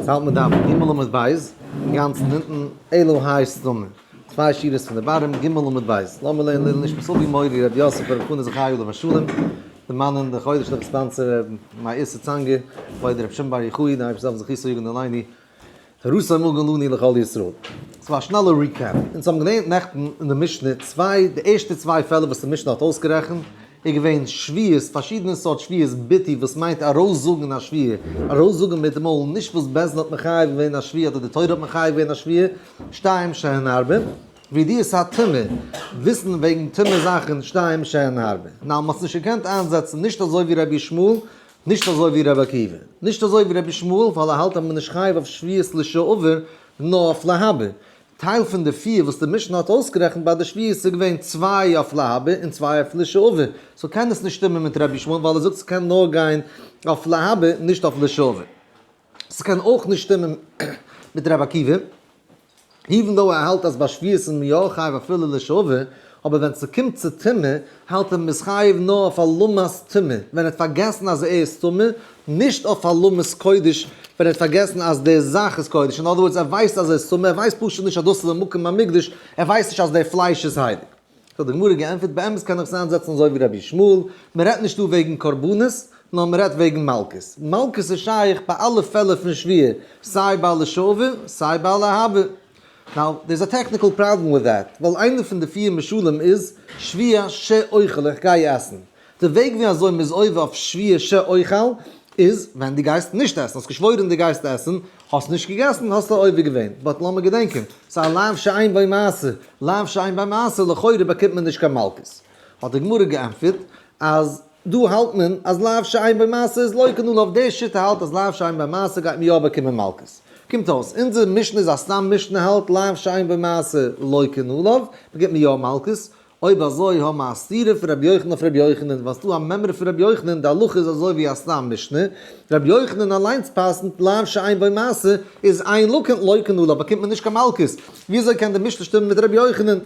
האלט מען דף ג' עמוד ב', אינגאנצן אונטן, אלו היי סתמא, צוויי שורות פון די bottom, ג' עמוד ב', לאמיר לערנען לעילוי נשמת אבי מורי רבי יוסף ברוך חנא זכי' עליו השלום, דערמאנען די חודש'ליכע sponsor ר' מאיר איסר צאנגער, כבוד רבי שמעון בר יוחאי, די אייבערשטער זאל זכותו יגן עלינו, תורתו מגן לנו לכל ישראל. ס'איז א שנעלע recap. אונז האבן געלערנט נעכטן אין די משנה צוויי, די ערשטע צוויי פעלער וואס די משנה האט אויסגערעכנט, איז געווען שבועות, פארשידענע סארט שבועות ביטוי וואס מיינט ארויסזאגן א שבועה, ארויסזאגן מיט די מויל, נישט וואס בית דין האט מחייב געווען א שבועה אדער די תורה האט מחייב געווען א שבועה, שתיים שהן הרבה, וידיעת הטומאה, וויסן וועגן טומאה זאכן, שתיים שהן הרבה. נאו, מ'האט עס נישט געקענט איינזעצן נישט אזוי ווי רבי ישמעאל, נישט אזוי ווי רבי עקיבא. נישט אזוי ווי רבי ישמעאל ווייל ער האלט אז מען איז נישט חייב אויף שבועות לשעבר נאר אויף להבא. טייל פון די פיר וואס די משנה האט אויסגערעכנט ביי די שבועות איז געווען צוויי אויף להבא און צוויי אויף לשעבר. so קען עס נישט שטימען מיט רבי ישמעאל ווייל ער זאגט ס'קען נאר גיין אויף להבא נישט אויף לשעבר. ס'קען אויך נישט שטימען מיט רבי עקיבא. even though ער האלט אז ביי שבועות איז מען יא חייב אפילו לשעבר, אבער ווען ס'קומט צו טומאה, האלט ער מ'איז חייב נאר אויף העלמת טומאה, ווען ער האט פארגעסן אז ער איז טמא, נישט אויף העלמת קודש, ווען ער האט פארגעסן אז די זאך איז קודש, in other words ער ווייסט אז ער איז טמא, ער ווייסט פשוט נישט אז דאס איז די מקום המקדש, ער ווייסט נישט אז די פלייש איז הייליג. האט די גמרא געענטפערט, באמת קען איך עס איינזעצן אזוי ווי רבי ישמעאל, מ'רעדט נישט דא וועגן קרבנות, נאר מ'רעדט וועגן מלקות. מלקות איז שייך ביי אלע פעלער פון שבועה, סיי ביי לשעבר, סיי ביי להבא. Now, there's a technical problem with that, ווייל איינע פון די פיר משלים איז שבועה שאוכל, איך גיי עסן. די וועג ווי אזוי מ'איז עובר אויף שבועה שאוכל איז ווען דו גייסט נישט עסן, האסט געשוואוירן דו גייסט עסן, האסט נישט געגעסן, האסטו עובר געווען. But לאמיר געדענקען, ס'איז א לאו שאין בו מעשה, לאו שאין בו מעשה, לכאורה באקומט מען נישט קיין מלקות. האט די גמרא געענטפערט אז דא האלט מען אז לאו שאין בו מעשה איז לוקין עליו, די שיטה האלט אז לאו שאין בו מעשה גייט מען יא באקומען מלקות. קומט אויס, אונזער משנה איז א סתם משנה האלט לאו שאין בו מעשה לוקין עליו, באקומט מען יא מלקות, אויב אזוי האבן מיר א סתירה פון רבי יוחנן אויף רבי יוחנן, ווייל ס'דא א מימרא פון רבי יוחנן, די הלכה איז אזוי ווי א סתם משנה, רבי יוחנן אליינס פסק'נט לאו שאין בו מעשה איז אין לוקין לוקין עליו באקומט מען נישט קיין מלקות, וויאזוי קען די משנה שטימען מיט רבי יוחנן?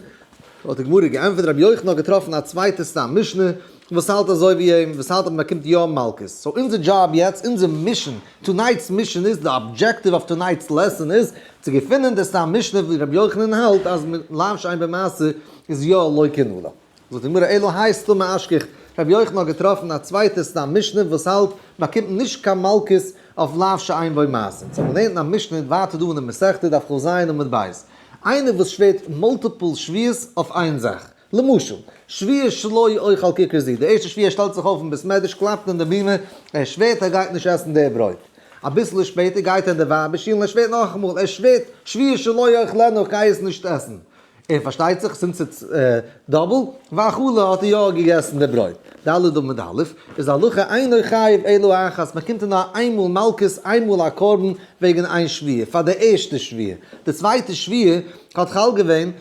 האט די גמרא געענטפערט רבי יוחנן האט געטראפן א צווייטע סתם משנה וואס האלט אזוי ווי אים, וואס האלט אז מען באקומט יא מלקות, so אונזער דזשאב יעצט, אונזער mission, tonight's mission איז, די objective of tonight's lesson איז, צו געפינען די סתם משנה ווי רבי יוחנן האלט אז לאו שאין בו מעשה איז יא לוקין עליו. זאגט די גמרא אלא האי סתמא אשכח, רבי יוחנן האט געטראפן א צווייטע סתם משנה וואס האלט באקומט נישט קיין מלקות אויף לאו שאין בו מעשה. אונז האבן געלערנט אין א משנה ווייטער דא אין די מסכתא דף כז עמוד ב', איינער וואס שווערט multiple שבועות אויף איין זאך, למשל, שבועה שלא אוכל ככר זו, די ערשטע שבועה ער שטעלט זיך אויף אין בית מדרש קלאפט אין די בימה, ער שווערט ער גייט נישט עסן די ברויט. אביסל שפעטער גייט ער אין די ווייבער שול און ער שווערט נאכאמאל, ער שווערט שבועה שלא אוכלנה איך גיי עס נישט עסן. און פארשטייט זיך since it's double, ואכלה האט ער יא געגעסן די ברויט. ד' עמוד א', איז הלכה אינו חייב אלא אחת, מען קומט נאר איינמאל מלקות, איינמאל א קרבן וועגן איין שבועה, פאר די ערשטע שבועה. די צווייטע שבועה האט חל געווען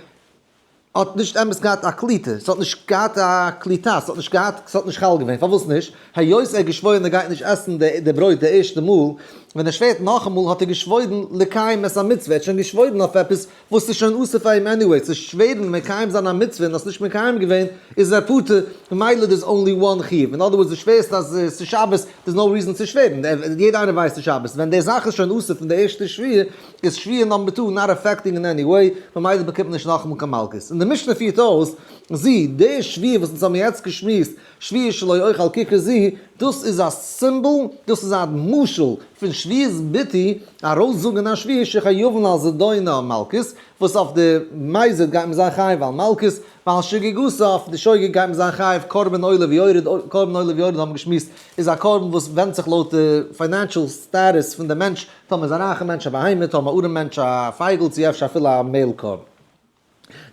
האט נישט אמת געהאט א קליטה, ס'האט נישט געהאט א קליטה, ס'האט נישט געהאט, ס'האט נישט חל געווען, פארוואס נישט? היות ער האט געשוואוירן ער גייט נישט עסן די ברויט די ערשטע מאל, ווען ער שווערט נאכאמאל האט ער געשוואוירן לקיים את המצוה, ער האט שוין געשוואוירן אויף עפעס וואס איז שוין אסור פאר אים anyway, צו שווערן מקיים זיין א מצוה און האסט נישט מקיים געווען איז ער פטור, ממילא there's only one חיוב, in other words דו שווערסט אז ס'איז שבת, there's no reason צו שווערן, יעדער איינער ווייסט ס'איז שבת, ווען די זאך איז שוין אסור פון די ערשטע שבועה, איז שבועה number two not affecting in any way, ממילא באקומט מען נישט נאכאמאל קיין מלקות. און די משנה פירט אויס, זו, די שבועה וואס אונז האבן יעצט געשמועסט, שבועה שלא אוכל ככר זו, דאס איז א סימבאל, דאס איז א משל פון שבועת ביטוי, ארויסזאגן א שבועה שחייבין על זדונה מלקות, וואס אויף די מזיד גייט מען זיין חייב על מלקות, ועל שגגתה אויף די שוגג גייט מען זיין חייב קרבן עולה ויורד, קרבן עולה ויורד האבן מיר געשמועסט איז א קרבן וואס ווענדט זיך לויט די financial status פון די מענטש, טאמער איז א רייכע מענטש א בהמה, טאמער א ארעם מענטש א פייגל, צו אפשר אפילו א מעיל קרבן.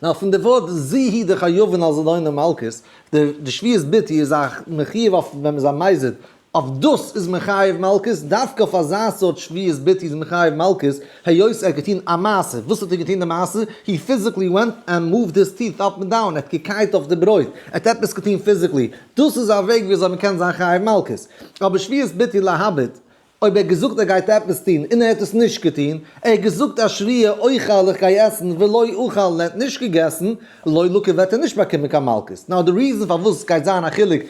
נאר פון די ווארט זו היא דחייבין על זדונה מלקות, די שבועת ביטוי איז א מחיוב אויף ווען מ'איז א מזיד, אויף דאס איז מען חייב מלקות, דווקא אויף אזא סארט שבועת ביטוי איז מען חייב מלקות, היות ער האט געטון א מעשה, וואס האט ער געטון די מעשה? He physically went and moved his teeth up and down, ער האט געקייט אויף די ברויט, ער האט עפעס געטון physically, דאס איז א וועג ווי אזוי מ'קען זיין חייב מלקות. אבער שבועת ביטוי להאביד, אויב ער האט געזאגט ער גייט עפעס טון און ער האט עס נישט געטון, ער האט געזאגט א שבועה אוכל איך גיי עסן ולא אכל און ער האט נישט געגעסן, לא לקה וועט ער נישט באקומען קיין מלקות. Now די reason פארוואס עס גייט זיין א חילוק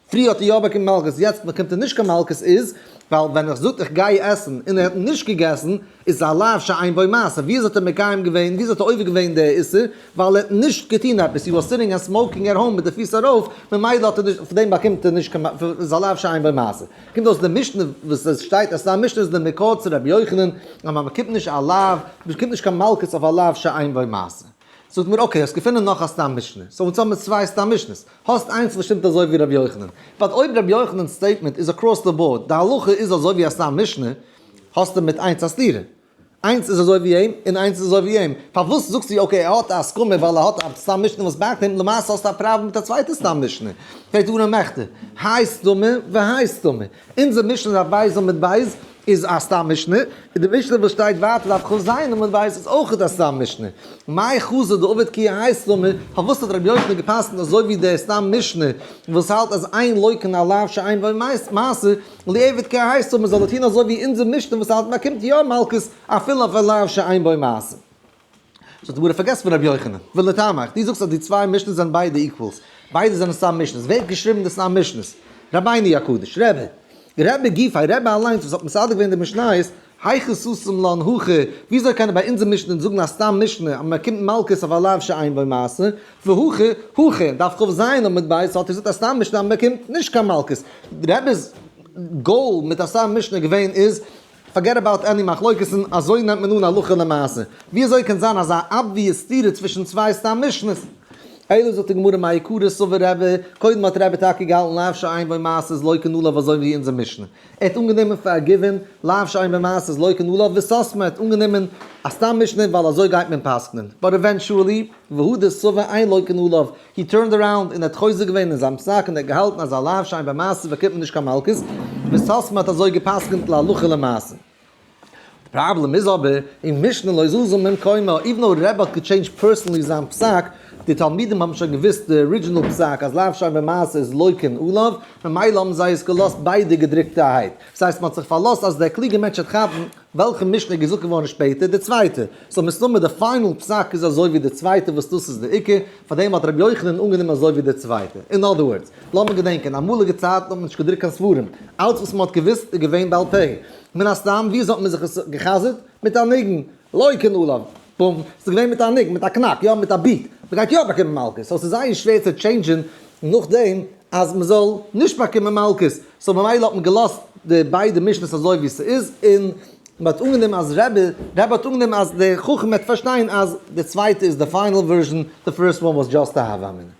פריער האט ער יא באקומען מלקות יעצט באקומט ער נישט קיין מלקות איז ווייל ווען ער זאגט איך גיי עסן און ער האט נישט געגעסן, איז א לאו שאין בו מעשה, ווי אזוי האט ער מקיים געווען, ווי אזוי האט ער עובר געווען די איסור, ווייל ער האט נישט געטון עפעס, he was sitting and smoking at home מיט די פיס ארויף, ממילא האט ער נישט, פון דעם באקומט ער נישט קיין, איז א לאו שאין בו מעשה. קומט אויס די משנה וואס עס שטייט אז ס'איז א משנה איז די מקור צו רבי יוחנן, אז מען באקומט נישט א לאו, מען באקומט נישט קיין מלקות אויף א לאו שאין בו מעשה. זאגט מיר okay, האסט געפונען נאך א סתם משנה, so אונז האבן צוויי סתם משנה'ס, האסט איינס וואס שטימט אזוי ווי רבי יוחנן, but אויב רבי יוחנן'ס statement איז across the board, די הלכה איז אזוי ווי א סתם משנה, האסטו מיט איינס א סתירה. איינס איז אזוי ווי אים און איינס איז אזוי ווי אים. פארוואס זאגסטו okay ער האט א הסכמה ווייל ער האט א סתם משנה וואס back ט אים, למעשה האסטו א פראבלעם מיט א צווייטע סתם משנה. פרעגט אן מעכטע, האי סתמא והאי סתמא. אונזער משנה דף בית עמוד בית איז א סתם משנה, און די משנה וואס שטייט ווייטער דף כז עמוד בית איז אויך א סתם משנה. מאי חזא דעבד כי האי סתמא, פארוואס האט רבי יוחנן גע'פסק'נט אזוי ווי די סתם משנה וואס האלט אז אין לוקין על לאו שאין בו מעשה, ליעבד כי האי סתמא זאל ער טון אזוי ווי אונזער משנה וואס האלט מ'באקומט יא מלקות אפילו אויף א לאו שאין בו מעשה. זאגט די גמרא פארגעס פון רבי יוחנן, ולטעמיך, דו זאגסט אז די צוויי משנה'ס זענען ביידע equals, ביידע זענען סתם משנה'ס, ווער האט געשריבן די סתם משנה'ס? רבינו הקדוש, רבי, רבי גופיה, רבי אליינס וואס האט מסדר געווען די משניות, היכי סתים לן הכי, וויאזוי קען ער ביי אונזער משנה זאגן א סתם משנה אז מען באקומט מלקות אויף א לאו שאין בו מעשה, והכא, הכא, דף כז עמוד ב' האט ער געזאגט א סתם משנה אז מען באקומט נישט קיין מלקות, רבי'ס goal מיט א סתם משנה געווען איז forget about any מחלוקת'ן, אזוי נעמט מען אן הלכה למעשה. ווי אזוי קען זיין אזא obvious סתירה צווישן צוויי סתם משנה'ס? אלא זאגט די גמרא מעיקרא סבר רבי, קודם האט רבי טאקע געהאלטן לאו שאין בו מעשה איז לוקין עליו אזוי ווי אונזער משנה. ער האט אנגענומען פאר א given, לאו שאין בו מעשה איז לוקין עליו וסתמא, ער האט אנגענומען א סתם משנה ווייל אזוי גייט מען פסק'נען. but eventually, והדר סבר אין לוקין עליו, he turned around און ער האט חוזר געווען אין זיין פסק און ער האט געהאלטן אז א לאו שאין בו מעשה באקומט מען נישט קיין מלקות, וסתמא האט אזוי גע'פסק'נט להלכה למעשה. די פראבלעם איז אבער, אין משנה לא זזה ממקומה, even though רבי האט גע change ט personally זיין פסק, די תלמידים האבן שוין געוואוסט די original פסק אז לאו שאין בו מעשה איז לוקין עליו, ממילא האבן זיי עס געלאזט ביידע געדרוקטערהייט. דאס הייסט מען האט זיך פארלאזט אז דער קלוגער מענטש וועט כאפן וועלכע משנה איז געזאגט געווארן שפעטער, די צווייטע. so מסתמא די final פסק איז אזוי ווי די צווייטע וואס דאס איז די עיקר, פארדעם האט רבי יוחנן אנגענומען אזוי ווי די צווייטע. in other words, לאמיר געדענקען, אמאליגע צייטן האט מען נישט געדרוקט קיין ספרים, אלץ וואס מען האט געוואוסט איז געווען בעל פה. מן הסתם, ווי אזוי האט מען זיך עס גע'חזר'ט? מיט א ניגון, לוקין עליו, בום, ס'איז געווען מיט א ניגון, מיט א קנאק, יא מיט א beat, מ'גייט יא באקומען מלקות, so ס'איז זייער שווער צו change ען נאכדעם אז מ'זאל נישט באקומען מלקות, so ממילא האט מען געלאזט די ביידע משנה'ס אזוי ווי ס'איז, און מ'האט אנגענומען אז רבי, רבי האט אנגענומען אז דער חכם וועט פארשטיין אז די צווייטע איז די final version, די first one was just א הוה אמינא.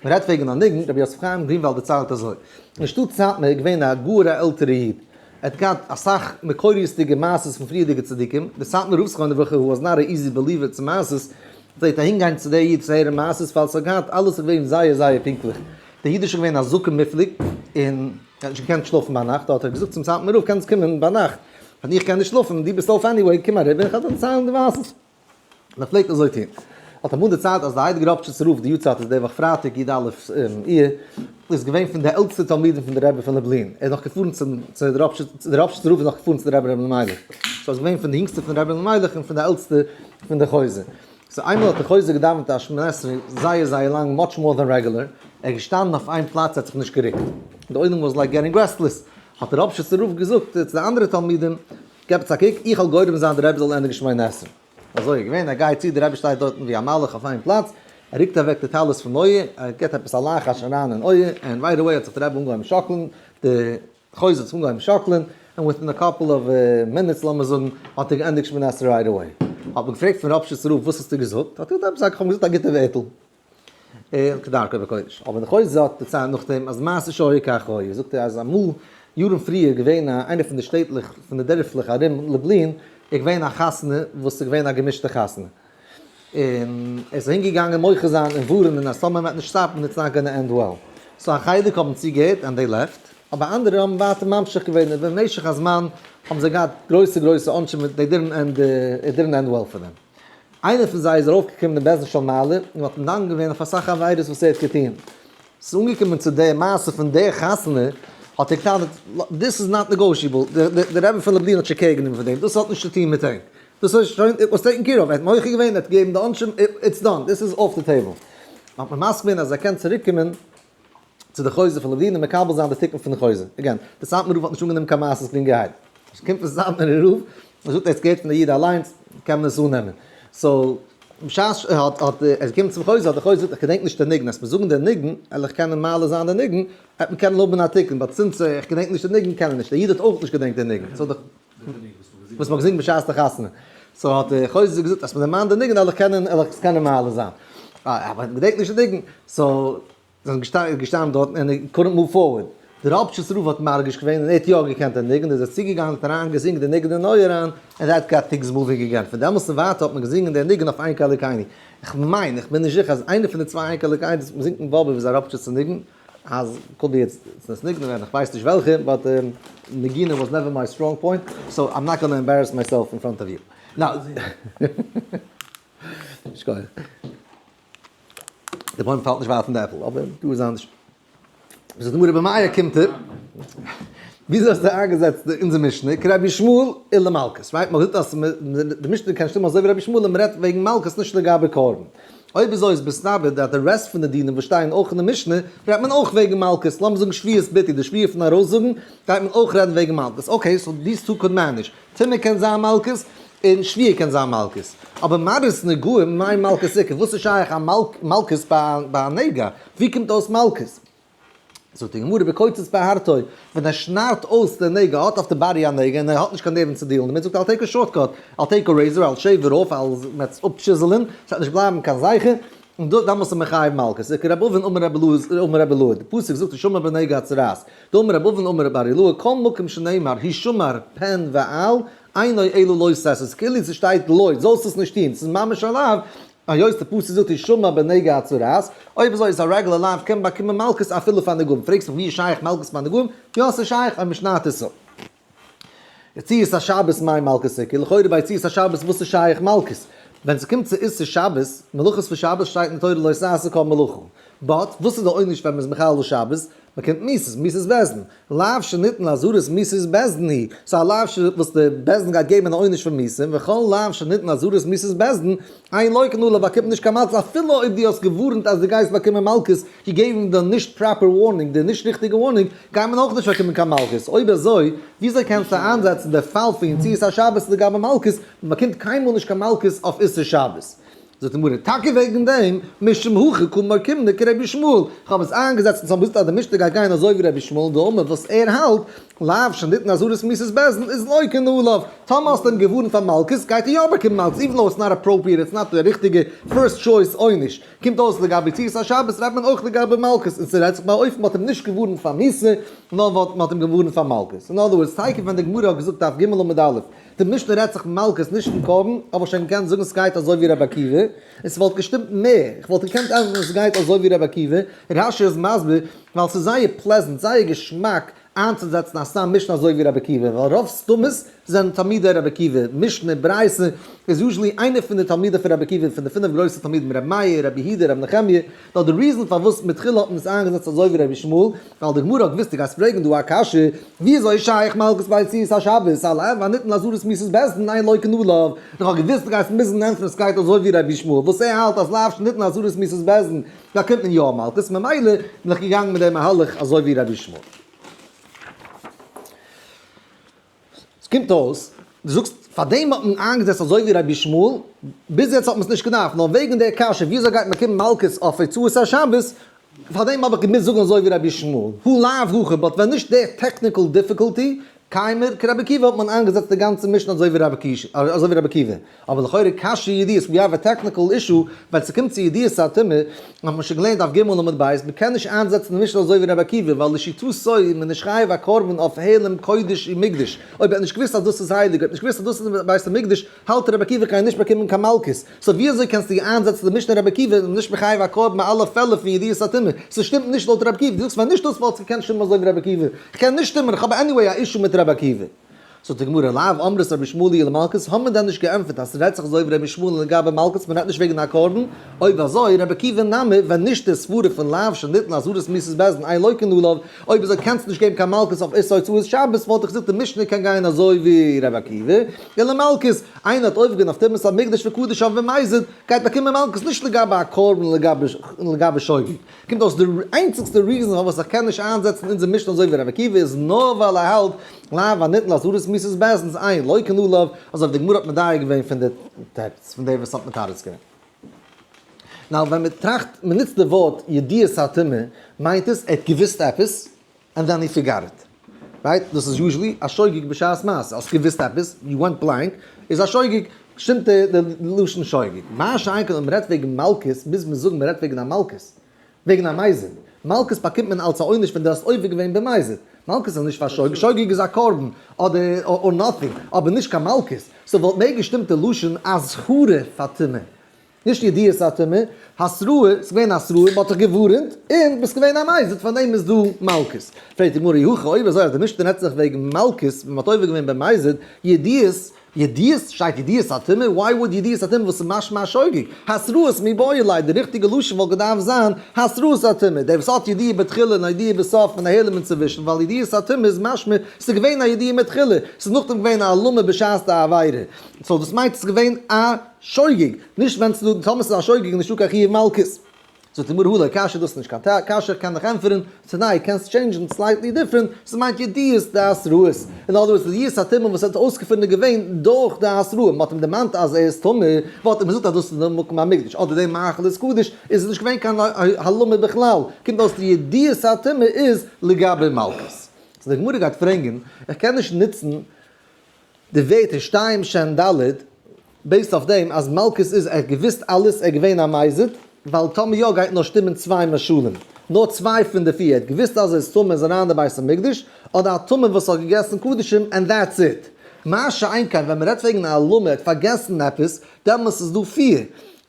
מ'רעדט וועגן א ניגון, רבי יוסף חיים גרינוואלד דערציילט אזוי, אין שטאט סאטמאר איז געווען א גאר א עלטערע איד, ער האט געהאט אסאך מקוריות'דיגע מעשות פון פריערדיגע צדיקים, דער סאטמאר רב זכרונו לברכה who was not a easy believer צו מעשות, פלעגט אהינגיין צו דער איד צו הערן מעשות ווייל ס'האט געהאט אלעס איז געווען זייער זייער פונקטליך, דער איד איז שוין געווען א זקן מופלג און ער האט נישט געקענט שלאפן ביינאכט, האט ער געזאגט צום סאטמאר רב קענסט קומען ביינאכט ווען איך קען נישט שלאפן, דו ביסט אויף anyway קום אריבער איך וועל דיר דערציילן די מעשות. און ער פלעגט אזוי טון. האט אמאל דערציילט אז די הייליגע ראפשיצער רב, די יארצייט איז די וואך פרייטאג י א אייר, איז געווען פון די עלטסטע תלמידים פון די רבי פון לובלין, ער איז נאך געפארן צום צו די ראפשיצער, די ראפשיצער רב איז נאך געפארן צו די רבי ר' אלימלך, so ער איז געווען פון די יונגסטע פון רבי אלימלך און פון די עלטסטע פון די חוזה. so איינמאל האט די חוזה געדאווענט א שמונה עשרה זייער זייער לאנג, much more than regular, ער איז געשטאנען אויף איין פלאץ ער האט זיך נישט גערוקט, די עולם was like getting restless, האט די ראפשיצער רב געזאגט צו די אנדערע תלמידים, געבטס א קוק, איך וועל גורם זיין די רבי זאל ענדיגן שמונה עשרה. אזוי איז געווען, ער גייט צו, די רבי שטייט דארטן ווי א מלאך אויף איין פלאץ, ער רוקט אוועק די טלית פון אויער, ער גיבט עפעס א לחש אריין אין אויער, און right away האט זיך די רבי אנגעהויבן שאקלן, די חוזה האט זיך אנגעהויבן שאקלען, און within a couple of minutes לאמיר זאגן, האט ער געענדיגט שמונה עשרה right away. האט מען געפרעגט פון ראפשיצער רב וואס האסטו געזאגט? האט ער געזאגט עפעס א, כ'האב געזאגט א גוטע ווערטל. און כדרכו בקודש. אבער די חוזה האט דערציילט נאכדעם אז מעשה שהיה כך היה, זאגט ער אז אמאל יארן פריער געווען א איינע פון די שטעטלעך פון די דערפלעך ארום לובלין איז געווען א חתונה וואס איז געווען א געמישטע חתונה, און ער איז אהין געגאנגען מוחה זיין און ווארענען אז טאמער מען וועט נישט stop ן it's not gonna end well. so א חלק האבן צוגעהערט and they left, אבער אנדערע האבן ווייטער ממשיך געווען און במשך הזמן האבן זיי געהאט גרויסע גרויסע עונשים they didn't end it didn't end well for them. איינער פון זיי איז ארויפגעקומען אין בית דין של מעלה און האט דן געווען אויף אסאך עבירות וואס ער האט געטון. ס'איז אנגעקומען צו די מעשה פון די חתונה, האט ער געטענה'ט, this is not negotiable, דער רבי פון לובלין האט שוין care גענומען פון דעם, דאס האט נישט צו טון מיט אים, דאס איז שוין, it was taken care of, ער האט מוחה געווען, ער האט געגעבן די עונשים, it's done, this is off the table. האט מען מסכים געווען אז ער קען צוריקקומען. צו די חוזה פון לובלין און מקבל זיין די תיקון פון די חוזה. Again, די סאטמאר רב האט נישט אנגענומען קיין מעשות גרינגערהייט. עס קומט פון סאטמארער רב, ער זאגט ער האט עס געהערט פון די איד אליינס, קען מען עס אננעמען. So, בשעת ער האט האט ער איז געקומען צום חוזה האט די חוזה געזאגט איך געדענק נישט די ניגון, אז מיר זאגן די ניגון, וועל איך קענען מעלה זיין די ניגון, וועט מען קענען האבן א תיקון, but since איך געדענק נישט די ניגון קען ער נישט. די איד האט אויך נישט געדענקט די ניגון. So די וואס מ'האט געזינגען בשעת די חתונה. So האט די חוזה געזאגט אז מ'דערמאנט די ניגון וועל איך קענען וועל איך עס קענען מעלה זיין. אבער מ'געדענקט נישט די ניגון. So זענען געשטאנען דארטן און ער couldn't move forward. דער ראפשיצער רב האט מרגיש געווען און ער האט יא געקענט די ניגון, איז ער צוגעגאנגען האט אריין געזינגען די ניגון אין אויער אריין, and that got things moving again. פון דעמאלטס און ווייטער האט מען געזינגען די ניגון אויף אין כאלוקינו. איך מיין, איך בין נישט זיכער, אז איינער פון די צוויי אין כאלוקינו וואס מ'זינגט אין באבוב איז א ראפשיצער ניגון, אז could be it's ניגון ווען איך ווייס נישט וועלכע, but נגינה was never my strong point, so I'm not gonna embarrass myself in front of you. Now. שכוח. די בוים פאלט נישט ווייט פון די עפל, אבער דא איז אנדערש. זאגט די גמרא במאי אוקימתא, וויאזוי האסטו איינגעזעצט אונזער משנה, כרבי ישמעאל ולמלקות, right? מ'האט געזאגט אז די משנה קען שטימען אזוי ווי רבי ישמעאל און מ'רעדט וועגן מלקות נישט לגבי קרבן. אויב אזוי איז מסתבר that די rest פון די דינים וואס שטייען אויך אין די משנה רעדט מען אויך וועגן מלקות, לאמיר זאגן שבועת ביטוי, די שבועה פון ארויסזאגן, גייט מען אויך רעדן וועגן מלקות. Okay, so these two could manage. טומאה קען זיין מלקות, און שבועה קען זיין מלקות. אבער מראות נגעים מאי מלקות איכא? וואס איז שייך א מלקות ביי א נגע? ווי קומט אויס מלקות? זאגט די גמרא בקוצץ בהרתו, ווען ער שניידט אויס די נגע, האט אויף די body א נגע און ער האט נישט קיין נערוון צו deal ן דערמיט, זאגט ער I'll take a shortcut, I'll take a razor, I'll shave it off, I'll עס אפטשיזלען, ס'וועט נישט בלייבן קיין זכר, און דאמאלס איז מען חייב מלקות. זאגט רבי אבין אמר רבי אלעאי, די פסוק זאגט השמר בנגע הצרעת, דאמר רבי אבין אמר רבי אלעאי, כל מקום שנאמר השמר פן ואל, אינו אלא לא תעשה, ס'איז כאילו ס'שטייט לא, זאלסט עס נישט טון, ס'איז ממש א לאו, היות די פסוק זאגט השמר בנגע הצרעת, אויב אזוי איז א רעגולער לאו קען מען באקומען מלקות אפילו פאר נגעים, פרעגסט מיך ווי איז שייך מלקות פאר נגעים? יא ס'איז שייך אויב מ'שניידט עס אפ. יציאת השבת מאי מלקות איכא, לכאורה ביי יציאת השבת וואס איז שייך מלקות? ווען ס'קומט צו איסור שבת, מלאכות פון שבת שטייט אין תורה לא תעשה כל מלאכה, but וואס איז די עונש ווען מ'איז מחלל שבת? מ'קומט מיתות, מיתות בית דין, לאו שניתן לאזהרת מיתות בית דין היא, ס'איז א לאו ש וואס די בית דין גייט געבן אן עונש פון מיתה, וכל לאו שניתן לאזהרת מיתות בית דין, אין לוקין עליו באקומט נישט קיין מלקות אפילו אויב דו האסט געווארנט אז דו גייסט באקומען מלקות, געגעבן די נישט proper warning, די נישט ריכטיגע warning, גייט מען אויך נישט באקומען קיין מלקות, אויב אזוי וויאזוי קענסטו איינזעצן די פאל פון יציאת השבת לגבי מלקות, מען באקומט קיינמאל נישט קיין מלקות אויף איסור שבת? זאגט די גמרא, טאקע וועגן דעם, משום הכי קא מוקימנא כרבי ישמעאל, איך האב עס איינגעזעצט און ס'האט געזאגט אז די משנה גייט גיין אזוי ווי רבי ישמעאל דאמר וואס ער האלט, לאו שניתן אזהרת מיתת בית דין איז לוקין עליו, טאמער האסטו אים געווארנט פאר מלקות גייט ער יא באקומען מלקות even though it's not appropriate it's not די ריכטיגע first choice עונש, קומט אויס לגבי יציאת השבת רעדט מען אויך לגבי מלקות און ס'רעדט זיך ביי אופן מ'האט אים נישט געווארנט פאר מיתה נאר מ'האט אים געווארנט פאר מלקות, אין other words תיכף ווען די גמרא האט געזאגט דף ג עמוד א' די משנה רעדט זיך מלקות נישט פון קרבן, האב איך שוין געקענט זאגן סגייט אזוי ווי רבי עקיבא, און ס'וואלט געשטימט מער, איך וואלט געקענט ענטפערן סגייט אזוי ווי רבי עקיבא, רש"י איז מסביר, ווייל ס'איז זייער pleasant, זייער געשמאק איינצוזעצן א סתם משנה אזוי ווי רבי עקיבא, ווייל רוב סתומות זענען תלמידי רבי עקיבא, משנה, ברייתא, איז usually איינער פון די תלמידים פון רבי עקיבא, פון די פינף גרויסע תלמידים רבי מאיר, רבי יהודה, רבי נחמיה, נאר די reason פארוואס מתחילה האט מען עס איינגעזעצט אזוי ווי רבי ישמעאל, ווייל די גמרא האט געוואוסט דו גייסט פרעגן דא א קשיא, ווי אזוי איז שייך מלקות ביי יציאת השבת, א לאו הניתן לאזהרת מיתת בית דין אין לוקין עליו, איך האב געוואוסט דו גייסט מוזן ענטפערן עס גייט אזוי ווי רבי ישמעאל וואס ער האלט אז לאו שניתן לאזהרת מיתת בית דין באקומט מען יא מלקות, ממילא בין איך געגאנגען מיט דעם מהלך אזוי ווי רבי ישמעאל. עס קומט אויס, דו זאגסט פאר דעם האט מען איינגעזעצט אזוי ווי רבי ישמעאל, ביז יעצט האט מען עס נישט געדארפט, נאר וועגן דער קשיא וויאזוי גייט מען באקומען מלקות אויף הוצאת השבת, פאר דעם האב איך געמוזט זאגן אזוי ווי רבי ישמעאל, הא לאו הכי, but ווען נישט דער technical difficulty, קיימא כרבי עקיבא האט מען איינגעזעצט די גאנצע משנה אזוי ווי רבי עקיבא, אבער לכאורה קשיא ידיעות, we have a technical issue, ווען ס'קומט צו ידיעת הטומאה, האט מען שוין געלערנט דף ג עמוד ב', מ'קען נישט איינזעצן די משנה אזוי ווי רבי עקיבא, ווייל לשיטתו איז מען נישט חייב א קרבן אויף העלם קודש און מקדש, אויב ער האט נישט געוואוסט אז דאס איז הייליג, אויב האט נישט געוואוסט אז דאס איז בית המקדש, האלט רבי עקיבא קען ער נישט באקומען קיין מלקות, so ווי אזוי קענסטו איינזעצן די משנה רבי עקיבא איז נישט מחייב א קרבן ביי אלע פעלער פון ידיעת הטומאה, ס'שטימט נישט לויט רבי עקיבא, דו זאגסט ווען נישט דאס וואלטסטו געקענט שטימען אזוי ווי רבי עקיבא, כ'קען נישט שטימען, כ'האב anyway א issue מיט רבי עקיבא. זאגט די גמרא, לאו אמרת רבי ישמעאל היא למלקות, האט מען דען נישט געענטפערט אז ס'רעדט זיך אזוי ווי רבי ישמעאל לגבי מלקות, מ'רעדט נישט וועגן א קרבן? אויב אזוי, רבי עקיבא נמי, ווען נישט די סברה פון לאו שניתן לאזהרת מיתת בית דין אין לוקין עליו, אויב אזוי קענסטו נישט געבן קיין מלקות אויף איסור הוצאת שבת, וואלט איך געזאגט די משנה קען גיין אזוי ווי רבי עקיבא, און למלקות, איינער האט עובר געווען אויף טומאת המקדש וקדשיו במזיד, גייט באקומען מלקות נישט לגבי א קרבן לגבי שוגג. קומט אויס די איינציגסטע reason פארוואס איך קען נישט איינזעצן אונזער משנה אזוי ווי רבי עקיבא איז נאר ווייל ער האלט לאו הניתן לאזהרת מיתת בית דין אין לוקין עליו, אזוי ווי די גמרא האט מדייק געווען פון די תירוץ פון דער וואס האט מתרץ געווען. Now ווען מען טראכט מען נוצט די ווארט ידיעת הטומאה מיינט עס ער האט געוויסט עפעס and then he forgot it. Right? דאס איז usually א שוגג בשעת מעשה. האסט געוויסט עפעס, you went blank, איז א שוגג, שטימט די לשון שוגג. מה שאין כן אויב מ'רעדט וועגן מלקות, מוז מען זאגן מ'רעדט וועגן א מלקות. וועגן א מזיד. מלקות באקומט מען אלס א עונש ווען דו האסט עובר געווען במזיד. מלקות איז נישט פאר שוגג, שוגג איז א קרבן, אדער or nothing, אבער נישט קיין מלקות. So וואלט מער געשטימט די לשון אזהרה פאר טומאה. נישט ידיעת הטומאה, התראה, ס'איז געווען התראה, מ'האט דיך געווארענט, און ביסט געווען א מזיד, פאר דעם איז דא מלקות. פרעגט די גמרא אי הכי, אויב אזוי אז די משנה רעדט זיך וועגן מלקות, ווען מ'האט עובר געווען במזיד, ידיעת, ידיעת, שטייט ידיעת הטומאה, why would ידיעת הטומאה וואס איז משמע א שוגג, התראת מיבעי ליה, די ריכטיגע לשון וואלט געדארפט זיין התראת הטומאה, דער וואס האט ידיעה בתחילה און א ידיעה בסוף און א העלם אינצווישן, ווייל ידיעת הטומאה איז משמע ס'איז געווען א ידיעה מתחילה, ס'איז נאכדעם געווען א העלמה בשעת די עבירה, so דאס מיינט ס'איז געווען א שוגג, נישט ווען ס'איז דא, טאמער ס'איז א שוגג איז נישטא קיין חיוב מלקות. זאגט די גמרא הא לא קשיא דאס איז נישט קיין קשיא איך קען דיך ענטפערן, תנאי קענסט change ן slightly different, ס'מיינט ידיעת דהתראות, אין other words ידיעת הטומאה וואס האט אויסגעפונען איז געווען דורך די התראה, מ'האט אים דערמאנט אז ער איז טמא, וואלט ער געזאגט אז דאס איז די מקום המקדש אדער די מאכל איז קדוש, איז עס נישט געווען קיין העלמה בכלל, קומט אויס די ידיעת הטומאה איז לגבי מלקות. So די גמרא גייט פרענגען, איך קען נישט נוצן די ווערטער שתיים שהן ד' based אויף דעם אז מלקות איז ער האט געוויסט אלעס ער איז געווען א מזיד, ווייל טאמער יא גייט נאר שטימען צוויי משלים, נאר צוויי פון די פיר, ער האט געוויסט אז ער איז טמא איז אריין אין די בית המקדש, אדער א טמא וואס האט געגעסן קדשים and that's it. מה שאין כן ווען מ'רעדט וועגן א העלמה ער האט פארגעסן עפעס, דעמאלס איז דא פיר,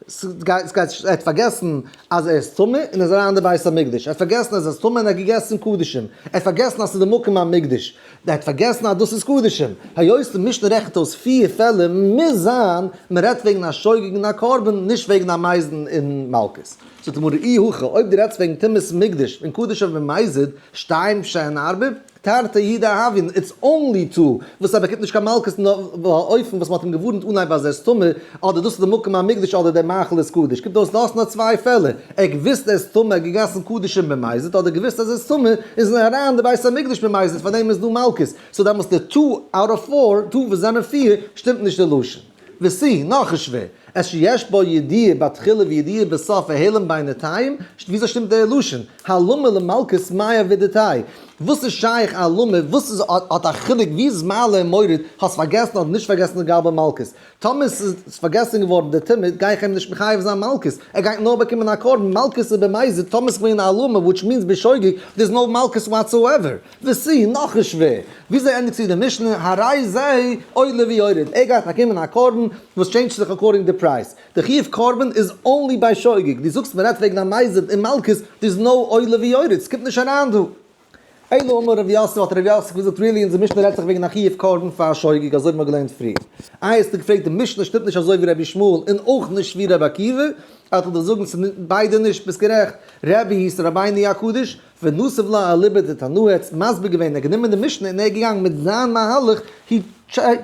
ס'גייט ער האט פארגעסן אז ער איז טמא און איז אריין אין די בית המקדש, ער האט פארגעסן אז ער איז טמא און ער האט געגעסן קדשים, ער האט פארגעסן אז ס'איז די מקום המקדש, ער האט פארגעסן אז דאס איז קדשים. היות די משנה רעכנט אויס פיר פעלער מוז זיין מען רעדט וועגן א שוגג און א קרבן נישט וועגן א מזיד און מלקות. זאגט די גמרא אי הכי אויב דו רעדסט וועגן טומאת מקדש און קדשיו במזיד שתיים שהן ארבע, תרתי הוא דהויין, it's only two, וואס ער באקומט נישט קיין מלקות נאר אויפן וואס מ'האט אים געווארנט אנהייב אז ער איז טמא, אדער דאס איז די מקום המקדש אדער דער מאכל איז קדוש, קומט אויס דו האסט נאר צוויי פעלער, ער האט געוואוסט ער איז טמא ער האט געגעסן קדשים במזיד, אדער געוואוסט אז ער איז טמא איז ער אריין אין די בית המקדש במזיד פארדעם איז דא מלקות, so דעמאלטס די two out of four, two וואס זענען פיר, שטימט נישט די לשון. וסי, נאך איז שווער, את שיש בו ידיעה בתחילה וידיעה בסוף והעלם בינתיים, וויאזוי שטימט דער לשון? העלמה למלקות מאי עבידתי'? וואס איז שייך העלמה? וואס איז האט א חילוק ווי איז מעלה און מוריד, האסט פארגעסן אדער נישט פארגעסן לגבי מלקות? טאמער ס'איז פארגעסן געווארן די טומאה גיי איך אים נישט מחייב זיין מלקות, ער גייט נאר באקומען א קרבן, מלקות איז במזיד, טאמער ס'איז געווען א העלמה which means בשוגג, there's no מלקות whatsoever. וסי, נאך איז שווער. וויאזוי ענדיגט זיך די משנה, הרי זה עולה ויורד, ער גייט באקומען א קרבן וואס change ט זיך according די פרייז. די חיוב קרבן איז only ביי שוגג, דו זאגסט מ'רעדט וועגן א מזיד און מלקות, there's no עולה ויורד, ס'קומט נישט אריין דא. אלא אמר רב יוסף האט רב יוסף געזאגט really אונזער משנה רעדט זיך וועגן א חיוב קרבן פאר א שוגג אזוי ווי מ'האט געלערנט פריער. איי האסטו געפרעגט די משנה שטימט נישט אזוי ווי רבי ישמעאל און אויך נישט ווי רבי עקיבא, וועל איך דיר זאגן ס'איז ביידע נישט, ביסט גערעכט, רבי הי'ס רבינו הקדוש, ונוסף לה אליבא דתנאי האט מסביר געווען ער האט גענומען די משנה און ער איז געגאנגען מיט זיין מהלך he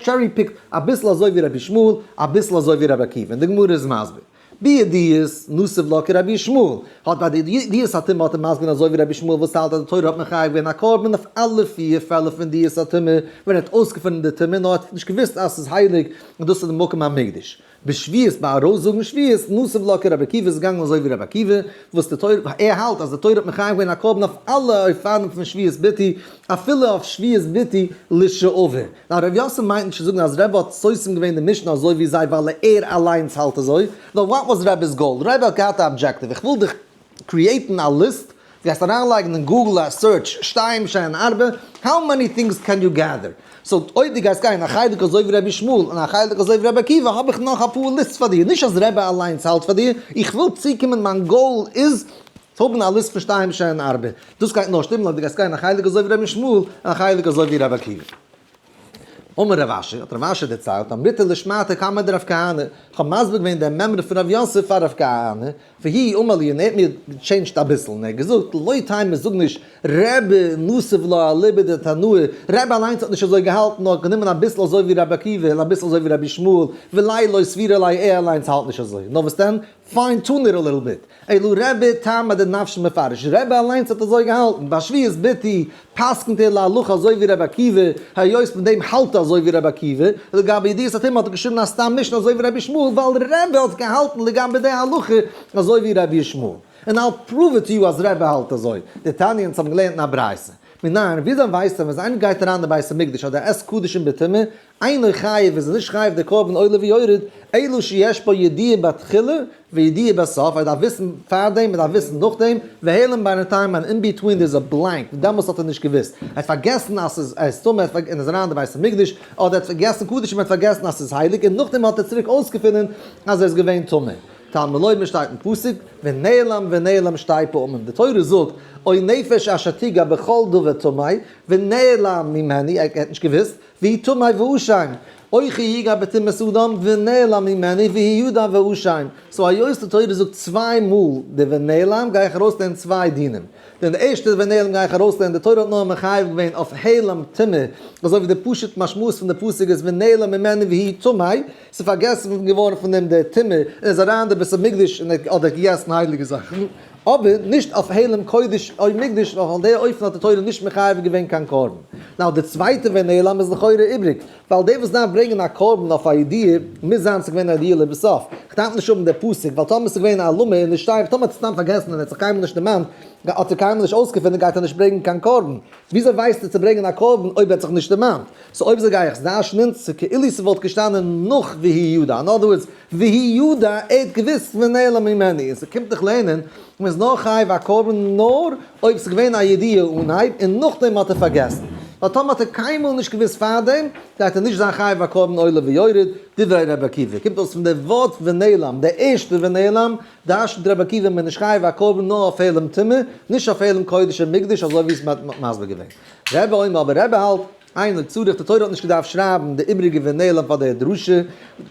cherry picked אביסל אזוי ווי רבי ישמעאל אביסל אזוי ווי רבי עקיבא און די גמרא איז מסביר בידיעות נוסף לה כרבי ישמעאל האט ביי די ידיעות הטומאה האט ער מסביר געווען אזוי ווי רבי ישמעאל וואס האלט אז די תורה האט מחייב געווען א קרבן אויף אלע פיר פעלער פון ידיעת הטומאה ווען ער האט אויסגעפונען די טומאה נאר ער האט נישט געוואוסט אז ס'איז הייליג און דאס איז די מקום המקדש. בשבועות ביי ארויסזאגן שבועות, נתיב לה כרבי עקיבא איז געגאנגען אזוי ווי רבי עקיבא, וואס די תורה, ער האלט אז די תורה האט מחייב געווען א קרבן אויף אלע אופנים פון שבועת ביטוי, אפילו אויף שבועת ביטוי לשעבר. Now ר' יוסף מיינט נישט צו זאגן אז רבי האט סותם געווען די משנה אזוי ווי זיי ווייל ער אליינס האלט אזוי, נאר what was רבי's goal? רבי האט געהאט א objective, איך וויל דיך create ן א ליסט, דו גייסט אריינלייגן אין גוגל א search שתיים שהן ארבע, how many things can you gather? So אויב דו גייסט גיין א חלק אזוי ווי רבי ישמעאל און א חלק אזוי ווי רבי עקיבא האב איך נאך אפאר lists פאר דיר, נישט אז רבי אליינס האלט פאר דיר, איך וויל צוקומען מיין goal איז צו האבן א ליסט פון שתיים שהן ארבע, דאס גייט נאר שטימען אויב דו גייסט גיין א חלק אזוי ווי רבי ישמעאל און א חלק אזוי ווי רבי עקיבא. אמר רב אשי, האט רב אשי דערציילט, אמריתה לשמעתא קמיה דרב כהנא, איך האב מסביר געווען דעם מימרא פון רב יוסף פאר רב כהנא, והוא אמר לי, און ער האט מיר גע change ט אביסל, און ער האט געזאגט, לא תימא, זאג נישט, רבי נסיב לה אליבא דתנאי, רבי אליינס האט נישט אזוי געהאלטן, נאר האט גענומען אביסל אזוי ווי רבי עקיבא און אביסל אזוי ווי רבי ישמעאל, וליה לא סבירא ליה, ער אליינס האלט נישט אזוי, נאר וואס דען, fine tune it a little bit, אלא רבי טעמא דנפשיה מפרש, רבי אליינס האט אזוי געהאלטן, ביי שבועת ביטוי פסקנט ער להלכה אזוי ווי רבי עקיבא, היות מיט דעם האלט ער אזוי ווי רבי עקיבא, לגבי ידיעת הטומאה האט ער געשריבן א סתם משנה אזוי ווי רבי ישמעאל, ווייל רבי האט געהאלטן לגבי די הלכה אזוי ווי רבי ישמעאל. און I'll prove it to you אז רבי האלט אזוי. דתניא אונז האבן געלערנט אין א ברייתא. מנין, וויאזוי ווייסט ער ווען איינער גייט אריין אין בית המקדש אדער עסט קדשים בטומאה, אינו חייב איז ער נישט חייב די קרבן עולה ויורד, אלא שיש בו ידיעה בתחילה וידיעה בסוף, ער דארף וויסן פארדעם, ער דארף וויסן נאכדעם, והעלם בינתיים and in between there is a blank, דעמאלס האט ער נישט געוואוסט, ער האט פארגעסן אז ס'איז ער איז טמא און איז אריין אין די בית המקדש, אדער ער האט פארגעסן קדשים ער האט פארגעסן אז ס'איז הייליג און נאכדעם האט ער צוריק אויסגעפונען אז ער איז געווען טמא. תלמוד לומר שטייט אין פסוק, ונעלם ונעלם שתי פעמים, די תורה זאגט, או נפש אשר תיגע בכל דבר טמא, ונעלם ממנו, ער האט נישט געוואוסט, והוא טמא ואשם, או כי יגע בטומאת אדם ונעלם ממנו והוא ידע ואשם. so היות די תורה זאגט צוויי מאל די ונעלם גיי איך ארויסלערנען צוויי דינים. דען די ערשטע ונעלם גיי איך ארויסלערנען די תורה האט נאר מחייב געווען אויף העלם טומאה, אזוי ווי די פשוט משמעות פון די פסוק איז ונעלם ממנו והוא טמא, ס'איז פארגעסן געווארן פון אים די טומאה און ער איז אריין אין די בית המקדש און ער האט געגעסן הייליגע זאכן. אבער נישט אויף העלם קודש או מקדש ווייל אויף די אופן האט די תורה נישט מחייב געווען קיין קרבן. now די צווייטע ונעלם איז לכאורה איבריג, ווייל דער וואס דארף ברענגען א קרבן אויף א ידיעה מוז זיין ס'איז געווען א ידיעה לבסוף. כ'דארף נישט האבן די פסוק, ווייל טאמער ס'איז געווען א העלמה און נישט שטייף, טאמער האט ער סתם פארגעסן און ער האט זיך קיינמאל נישט דערמאנט, האט ער קיינמאל נישט אויסגעפונען גייט ער נישט ברענגען קיין קרבן. וויאזוי ווייסט ער צו ברענגען א קרבן אויב ער האט זיך נישט דערמאנט? so אויב אזוי גיי איך דרש'נען ס'כאילו ס'וואלט געשטאנען נאך והוא ידע, in other words, והוא ידע, ער האט געוואוסט ונעלם ממנו, און ס'קומט דיך לערנען, מ'איז נאר חייב א קרבן נאר אויב ס'איז געווען א ידיעה אנהייב און נאכדעם האט ער פארגעסן, ווייל טאמער האט ער קיינמאל נישט געוואוסט פארדעם, גייט ער נישט זיין חייב א קרבן עולה ויורד, דברי ר' עקיבא, קומט אויס פון די ווארט ונעלם, די ערשטע ונעלם, דרש'נט ר' עקיבא מ'איז נישט חייב א קרבן נאר אויף העלם טומאה, נישט אויף העלם קודש און מקדש אזוי ווי עס מ'האט מסביר געווען. רבי אומר אבער רבי האלט, אינו צריך, די תורה האט נישט געדארפט שרייבן די איבריגע ונעלם פאר די דרשה,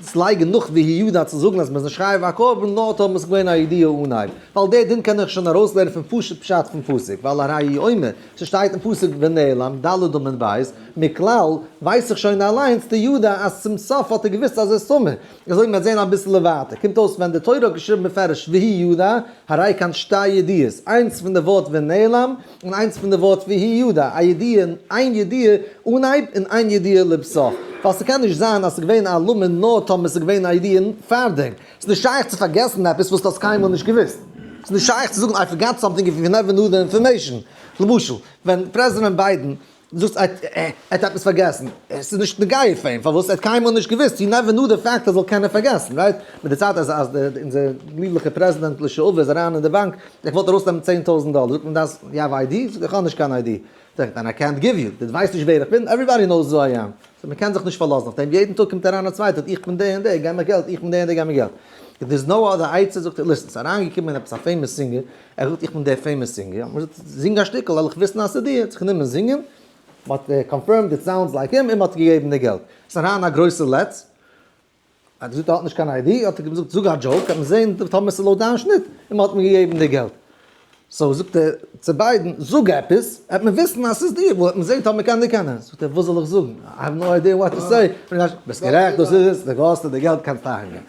דאס לייגן נאך והוא ידע צו זאגן אז מען איז נישט חייב א קרבן נאר טאמער עס איז געווען א ידיעה אנהייב, ווייל די דין קען איך שוין ארויסלערנען פון פשוט פשט פון פסוק, ווייל הרי הוא אומר, ס'שטייט אין פסוק ונעלם, ד' עמוד ב', מכלל ווייס איך שוין אליינס דידע אז צום סוף האט ער געוואוסט אז ער איז טמא, אזוי מ'וועט זען אביסעלע ווייטער, קומט אויס ווען די תורה האט געשריבן בפירוש והוא ידע, הרי כאן שתי ידיעות, איינס פון די ווארט ונעלם, און איינס פון די ווארט והוא ידע, א ידיעה, איין ידיעה אנהייב און איין ידיעה לבסוף, ווייל ס'קען נישט זיין אז ס'איז געווען א העלמה נאר טאמער ס'איז געווען א ידיעה פארדעם, ס'איז נישט שייך צו פארגעסן עפעס וואס דו האסט קיינמאל נישט געוואוסט, ס'איז נישט שייך צו זאגן I forgot something if you never knew the information, למשל ווען פרעזידענט ביידען זאגסט ער האט עפעס פארגעסן, עס איז נישט נוגע פאר אים, פארוואס? ער האט קיינמאל נישט געוואוסט, he never knew the fact ער זאל קענען פארגעסן, right? מיט די צייט אז אז אונזער ליבליכע פרעזידענט לשעבר איז אריין אין די באנק, איך וואלט ארויסנעמען 10,000 דאלער, זאגט מען דאס you have ID? זאגט ער איך האב נישט קיין ID, זאגט ער I can't give you, דו ווייסט נישט ווער איך בין, everybody knows who I am, so מען קען זיך נישט פארלאזן אויף דעם, יעדן טאג קומט אריין א צווייטער, איך בין דער און דער, געב מיר געלט, איך בין דער און דער, געב מיר געלט. if there is no other עצה, זאגט ער, listen, ס'איז אריינגעקומען עפעס א famous singer, ער זאגט איך בין דער famous singer, האט מען געזאגט זינג א שטיקל וועל איך וויסן אז ס'איז דיר, האט זיך גענומען זינגען, מ'האט confirmed it sounds like him און מ'האט געגעבן די געלט, ס'איז אריין א גרויסע לץ, האט געזאגט ער האט נישט קיין ID, האט ער געזאגט זאג א joke וועט מען זען טאמער ס'איז לויט דיין שניט, און מ'האט מיר געגעבן די געלט. so זאגט ער צו ביידן זאג עפעס, וועט מען וויסן אז ס'איז דיר, וועט מען זען טאמער קען דיר קענען, זאגט ער וואס זאל איך זאגן, I have no idea what to say, ביסט גערעכט דאס איז עס, די האסט די געלט קענסט אהיימגיין.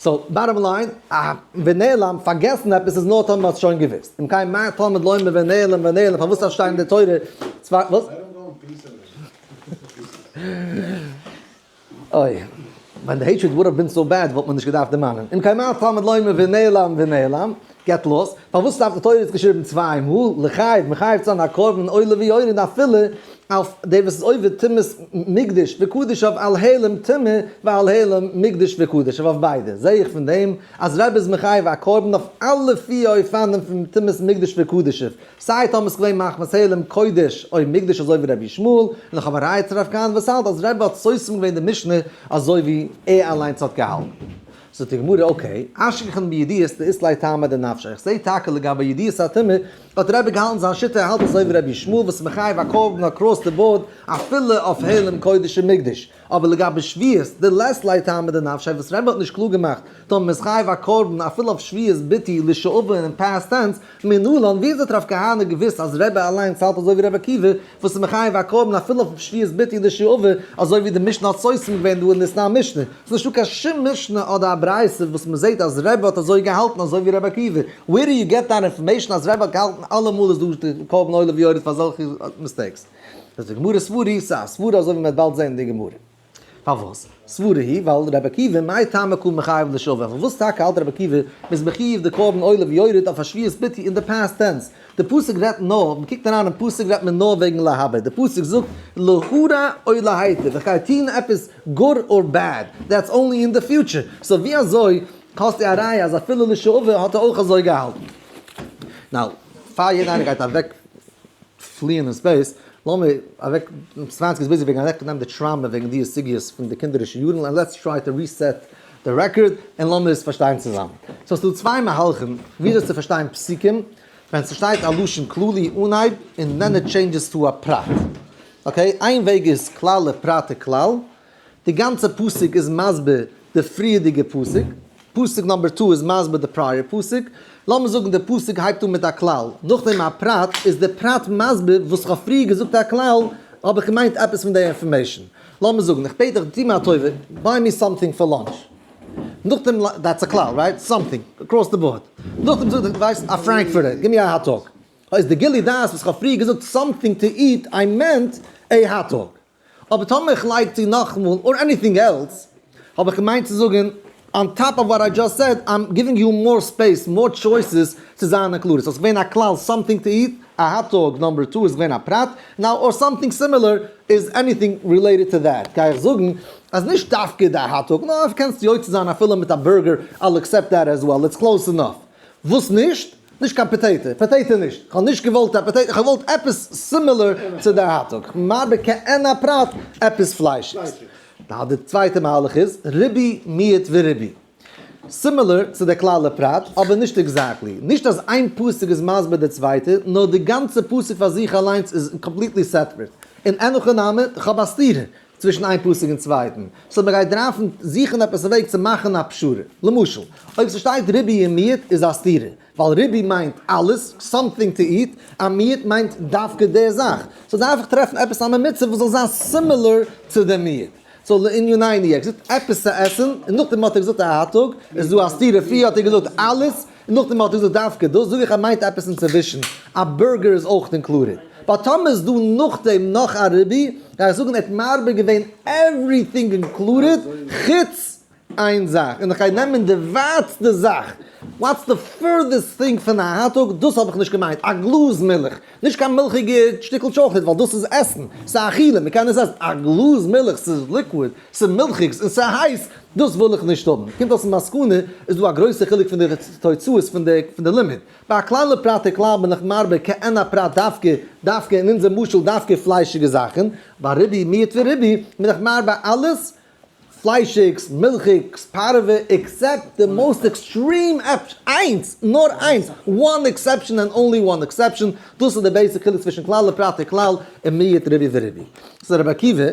so bottom line, א ונעלם, פארגעסן עפעס איז נאר טאמער מ'האט שוין געוואוסט. אם כן מה תלמוד לומר ונעלם ונעלם, פארוואס דארף שטיין אין די תורה צוויי, וואס? אוי, ווען די hatred would have been so bad וואלט מען נישט געדארפט דערמאנען. אם כן מה תלמוד לומר ונעלם ונעלם, get lost, פארוואס דארף די תורה עס געשריבן צוויי מאל, לחייב, מחייב צו זיין א קרבן עולה ויורד אפילו אויף דער וואס איז עובר טומאת מקדש וקדשיו על העלם טומאה ועל העלם מקדש וקדשיו אויף ביידע, זעה איך פון דעם אז רבי איז מחייב א קרבן אויף אלע פיר אופנים פון טומאת מקדש וקדשיו, סיי טאמער ס'איז געווען מחמת העלם קודש או מקדש אזוי ווי רבי ישמעאל, און איך האב א ראיה צו רב כהנא וואס האלט אז רבי האט סותם געווען די משנה אזוי ווי ער אליינס האט געהאלטן. זאגט די גמרא, okay, אשכחן בידיעות דאית ליה טעמא דנפשיה, איך זעה טאקע לגבי ידיעת הטומאה האט רבי געהאלטן זיין שיטה, ער האלט אזוי ווי רבי ישמעאל וואס איז מחייב א קרבן across the board אפילו אויף העלם קודש און מקדש, אבער לגבי שבועות, דלית ליה טעמא דנפשיה וואס רבי האט נישט קלאר געמאכט, טאמער מ'איז חייב א קרבן אפילו אויף שבועת בתו לשעבר אין past tense, מנלן, ווי אזוי האט רב כהנא געוואוסט אז רבי אליינס האלט אזוי ווי רבי עקיבא וואס איז מחייב א קרבן אפילו אויף שבועת בתו לשעבר, אזוי ווי די משנה האט סותם געווען דא אין די סתם משנה? ס'איז נישטא קיין שום משנה אדער א ברייתא וואס מ'זעט אז רבי האט אזוי געהאלטן אזוי ווי רבי עקיבא, where do you get that information אז רבי האט געהאלטן אלעמאל איז דא די קרבן עולה ויורד פאר אזעלכע mistakes? זאגט די גמרא סברא היא, ס'איז א סברא אזוי ווי מ'וועט באלד זען אין די גמרא. פארוואס? סברא היא, ווייל רבי עקיבא, מאי טעמא קא מחייב לשעבר? פארוואס טאקע האלט רבי עקיבא מ'איז מחיוב די קרבן עולה ויורד אויף א שבועת בתו אין די past tense? די פסוק רעדט נאר, מ'קוקט אריין אין פסוק רעדט מען נאר וועגן להבא, די פסוק זאגט להרע או להיטיב, איך גיי טון עפעס good or bad, that's only in the future, so ווי אזוי האסטו א ראיה אז אפילו לשעבר האט ער אויך אזוי געהאלטן? now, פאר יעדער איינער גייט אוועק פליען אין space, לאמיר אוועק, סוואנסקי איז busy וועגן אוועק נעמען די trauma וועגן די סוגיות פון די קינדערישע יארן, and let's try to reset the record, און לאמיר עס פארשטיין צוזאמען. so ס'דא צוויי מהלכים וויאזוי צו פארשטיין פסוקים, ווען ס'שטייט א לשון כללי אנהייב און then it changes to א פרט. okay, איין וועג איז כלל ופרט וכלל, די גאנצע פסוק איז מסביר די פריערדיגע פסוק, פסוק number two איז מסביר די prior פסוק, לאמיר זאגן די פסוק הייבט אן מיט א כלל, נאכדעם א פרט, איז די פרט מסביר וואס כ'האב פריער געזאגט א כלל, האב איך געמיינט עפעס פון די information. לאמיר זאגן, איך בעט דיך טו מיר א טובה, buy me something for lunch. נאכדעם, that's א כלל, right? Something, across the board. נאכדעם זאג איך, ווייסט, א frankfurter, גיב מיר א hot dog. איז די גילוי דעת וואס כ'האב פריער געזאגט something to eat, I meant a hot dog. אבער טאמער איך לייג צו נאכאמאל or anything else, האב איך געמיינט צו זאגן on top of what I just said, I'm giving you more space, more choices צו זיין included. So ס'איז געווען א כלל something to eat, א hot dog number two איז געווען א פרט, now or something similar is anything related to that. גיי איך זאגן אז נישט דווקא די hot dog, נאר קענסט יוצא זיין אפילו מיט א burger, I'll accept that as well, it's close enough. וואס נישט? נישט קיין potato, potato נישט, כ'האב נישט געוואלט א potato, כ'האב געוואלט עפעס similar צו די hot dog, מרבה כעין הפרט, עפעס פליישיגס. Now די צווייטע מהלך איז, ריבוי מיעוט וריבוי. Similar צו די כלל ופרט, אבער נישט exactly. נישט אז איין פסוק איז מסביר די צווייטע, נאר די גאנצע פסוק פאר זיך אליינס איז completely separate. און אין הכי נמי, כ'האב א סתירה צווישן איין פסוק און צווייטן. So מ'גייט דארפן זוכן עפעס א וועג צו מאכן א פשרה. למשל, אויב ס'שטייט ריבוי און מיעוט איז א סתירה, ווייל ריבוי מיינט אלעס, something to eat, א מיעוט מיינט דווקא די זאך. So דארף איך טרעפן עפעס א ממוצע וואס זאל זיין similar צו די מיעוט. So לענינינו, ער האט געזאגט עפעס צו עסן, און נאכדעם האט ער געזאגט א hot dog, איז דא א סתירה, פריער האט ער געזאגט אלעס, און נאכדעם האט ער געזאגט דווקא דאס, זאג איך ער מיינט עפעס אינצווישן, א burger איז אויך included. But טאמער איז דא נאכדעם נאך א ריבוי, גיי איך זאגן ער האט מרבה געווען everything included, חוץ איין זאך, און איך גיי נעמען די ווייטסטע זאך, what's the furthest thing פון א hot dog, דאס האב איך נישט געמיינט, א גלאז מילך, נישט קיין מילכיגע שטיקל טשאקלעד ווייל דאס איז עסן, ס'איז אכילה, מ'קען עס עסן, א גלאז מילך ס'איז liquid, ס'איז מילכיגס און ס'איז הייס, דאס וויל איך נישט האבן. קומט אויס אין מסקנא איז דא א גרויסע חילוק פון די תוצאות פון די לימוד. ביי א כלל ופרט וכלל בין איך מרבה כעין הפרט דווקא, דווקא אין אונזער משל דווקא פליישיגע זאכן, ביי ריבוי מיעוט וריבוי בין איך מרבה אלעס, פליישיגס, מילכיגס, פארעווע, except the most extreme איינס, נאר איינס, one exception and only one exception, דאס איז די basic חילוק צווישן כלל ופרט וכלל און מיעוט ריבוי וריבוי. So רבי עקיבא,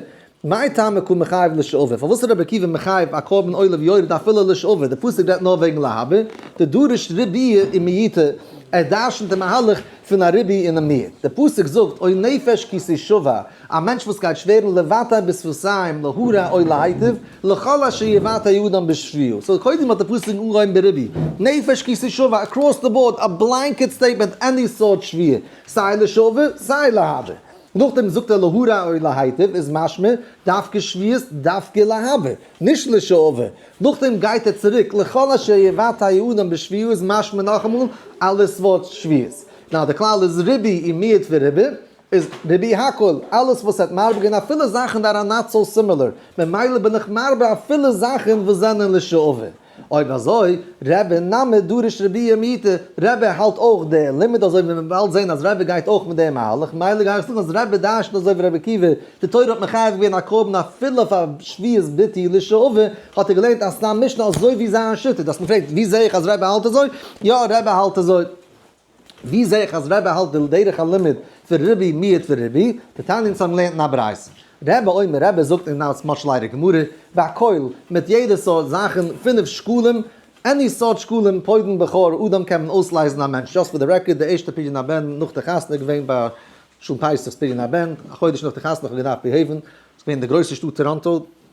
מאי טעמא קא מחייב לשעבר? פארוואס איז רבי עקיבא מחייב א קרבן עולה ויורד אפילו לשעבר? די פסוק רעדט נאר וועגן להבא, דדריש ריבויא ומיעוטא, ער דרשנ'ט די מהלך פון א ריבוי און א מיעוט. די פסוק זאגט, אוי נפש כי תשבע, א מענטש וואס גייט שווערן לבטא בשפתיים להרע או להיטיב, לכל אשר יבטא אדם בשבועה. So קודם האט די פסוק אנגעהויבן בריבוי, נפש כי תשבע, across the board, א blanket statement, any sort שבועה, סיי לשעבר סיי להבא. נאכדעם זאגט ער להרע או להיטיב איז משמע דווקא שבועות דווקא להבא, נישט לשעבר. נאכדעם גייט ער צוריק לכל אשר יבטא אדם בשבועה איז משמע נאכאמאל אלעס ווארט שבועות. Now די כלל איז ריבוי און מיעוט וריבוי איז ריבוי הכל, אלעס וואס האט מרבה געווען אפילו זאכן that are not so similar, ממילא בין איך מרבה אפילו זאכן וואס זענען לשעבר. אויב אזוי, רבי נמי דריש ריבויא ומיעוטא, רבי האלט אויך די לימוד אזוי ווי מען באלד זעהן אז רבי גייט אויך מיט דעם מהלך, מילא גיי איך זאגן אז רבי דרש'נט אזוי ווי רבי עקיבא, די תורה האט מחייב געווען א קרבן אפילו אויף א שבועת בתו לשעבר, האט ער געלערנט א סתם משנה אזוי ווי זיין שיטה, דו האסט מיר געפרעגט ווי זעה איך אז רבי האלט אזוי? יא רבי האלט אזוי. ווי זעה איך אז רבי האלט די דרך הלימוד פון ריבוי מיעוט וריבוי? דתניא, אונז האבן געלערנט אין א ברייתא. רבי אומר, רבי זאגט אין א much lighter גמרא, והכל, מיט יעדע סארט זאכן, פינף שקלים, any סארט שקלים, פודין בכור אדם קען מען אויסלייזן א מענטש. Just for the record, די ערשטע פדיון הבן נאך די חתונה איז געווען ביי שלום פסח'ס פדיון הבן, א חודש נאך די חתונה, איך האב געדארפט behave ן, ס'איז געווען אין די גרויסע שטאט טאראנטא,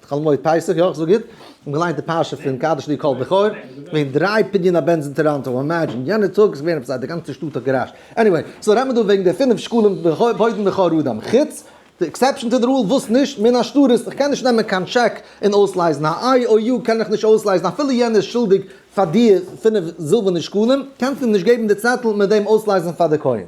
חול המועד פסח, יא, איך זאג גוט? און געליינט די פרשה פון קדש לי כל בכור, געווען דריי פדיון הבן'ס אין טאראנטא, imagine, יענע טאג איז געווען עפעס א די גאנצע שטאט האט געראשט, anyway, so רעדט מען דא וועגן די פינף שקלים פודין בכור אדם, חוץ די exception to the rule וואס נישט מן השטרות, איך קען נישט נעמען קיין טשעק און אויסלייזן, א IOU קען איך נישט אויסלייזן אפילו יענער איז שולדיג פאר דיר פינף זילבערנע שקלים, קענסטו אים נישט געבן די צעטל מיט דעם אויסלייזן פאר די כהן.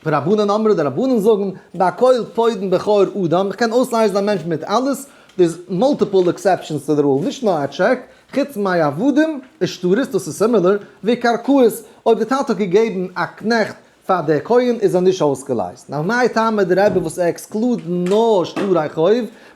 ורבנן אמרי, די רבנן זאגן, בכל פודין בכור אדם, איך קען אויסלייזן א מענטש מיט אלעס, there's multiple exceptions to the rule, נישט נאר א טשעק, חוץ מעבדים ושטרות, דאס איז similar, וקרקעות, אויב די טאטע האט געגעבן א קנעכט פאר דער כהן איז ער נישט אויסגעלייזט. Now מאי טעמא דרבי וואס ער exclude נאר שטרי חוב,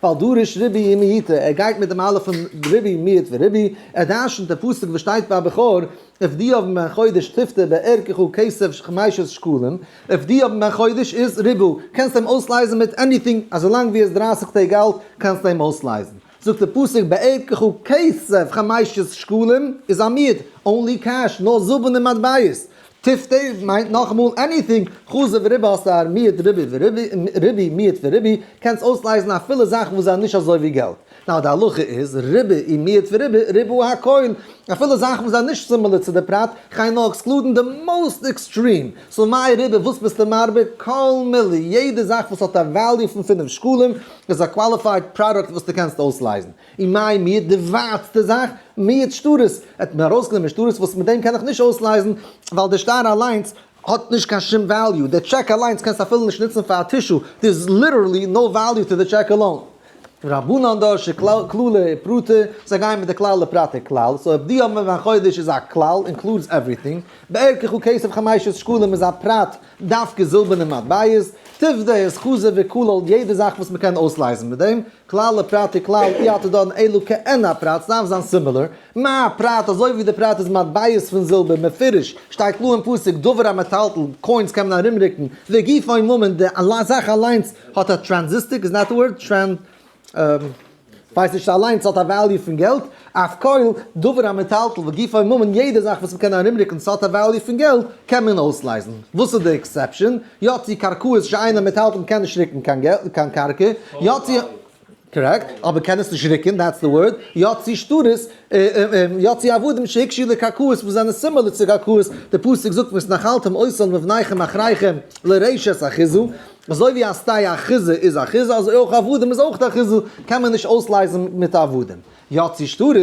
ווייל דריש ריבוי ומיעוטא, ער גייט מיט די מהלך פון ריבוי מיעוט וריבוי, ער דרשנ'ט די פסוק וואס שטייט ביי בכור, ופדויו בן חודש תפדה בערכך כסף חמשת שקלים, ופדויו בן חודש איז ריבוי, קענסט אים אויסלייזן מיט anything, אזוי לאנג ווי ער איז דרייסיג טעג אלט קענסטו אים אויסלייזן. זאגט דער פסוק בערכך כסף חמשת שקלים איז א מיעוט, only cash, נאר זילבערנע מטבעות. תפדה מיינט נאכאמאל anything, חזר וריבה האסטו א מיעוט ריבוי וריבוי, ריבוי מיעוט וריבוי, קענסט אויסלייזן אפילו זאכן וואס זענען נישט אזוי ווי געלט. Now די הלכה איז, ריבוי און מיעוט וריבוי, ריבו הכל, אפילו זאכן וואס זענען נישט similar צו די פרט, כ'גיי נאר exclude ן די most extreme. So מאי ריבה וואס ביסטו מרבה? כל מילי, יעדע זאך וואס האט א value פון פינף שקלים איז א qualified product וואס דו קענסט אויסלייזן. און מאי מיעוט די ווייטסטע זאך, מיעוט שטרות, האט מען ארויסגענומען שטרות וואס מיט דעם קען איך נישט אויסלייזן, ווייל די שטר אליינס האט נישט קיין שום value, די טשעק אליינס קענסטו אפילו נישט נוצן פאר א tissue, there is literally no value to the check alone. רבנן דרשי כללא ופרטא, זיי גייען מיט די כלל ופרט וכלל, so ופדויו בן חודש איז א כלל, includes everything, בערכך כסף חמשת שקלים איז א פרט, דווקא זילבערנע מטבעות, תפדה איז חזר וכולל יעדע זאך וואס מ'קען אויסלייזן מיט דעם, כלל ופרט וכלל, אי אתה דן אלא כעין הפרט, ס'דארף זיין similar, מה הפרט, אזוי ווי די פרט איז מטבעות פון זילבער, מפורש, שטייט קלאר אין פסוק, דבר המטלטל, coins קען מען ארומרוקן, וגופו ממון, די זאך אליינס האט א טראנזיסטיק, is that the word? טראנ. ווייס נישט אליינס האט א value פון געלט, אף כל דבר המטלטל וגופו ממון, יעדע זאך וואס מ'קען ארומרוקן ס'האט א value פון געלט, קען מען אויסלייזן. וואס איז די exception? יצאו קרקעות שאינן מטלטלין קען נישט רוקן קיין געלט, קיין קרקע, יצאו, correct, אבער קען עס נישט רוקן, that's the word, יצאו שטרות, יצאו עבדים שהוקשו לקרקעות וואס זענען similar צו קרקעות, די פסוק זאגט והתנחלתם אותם לבניכם אחריכם לרשת אחוזה, אזוי ווי א שדה אחוזה איז אחוזה אזוי אויך עבדים איז אויך אחוזה, קען מען נישט אויסלייזן מיט עבדים. יצאו שטרות,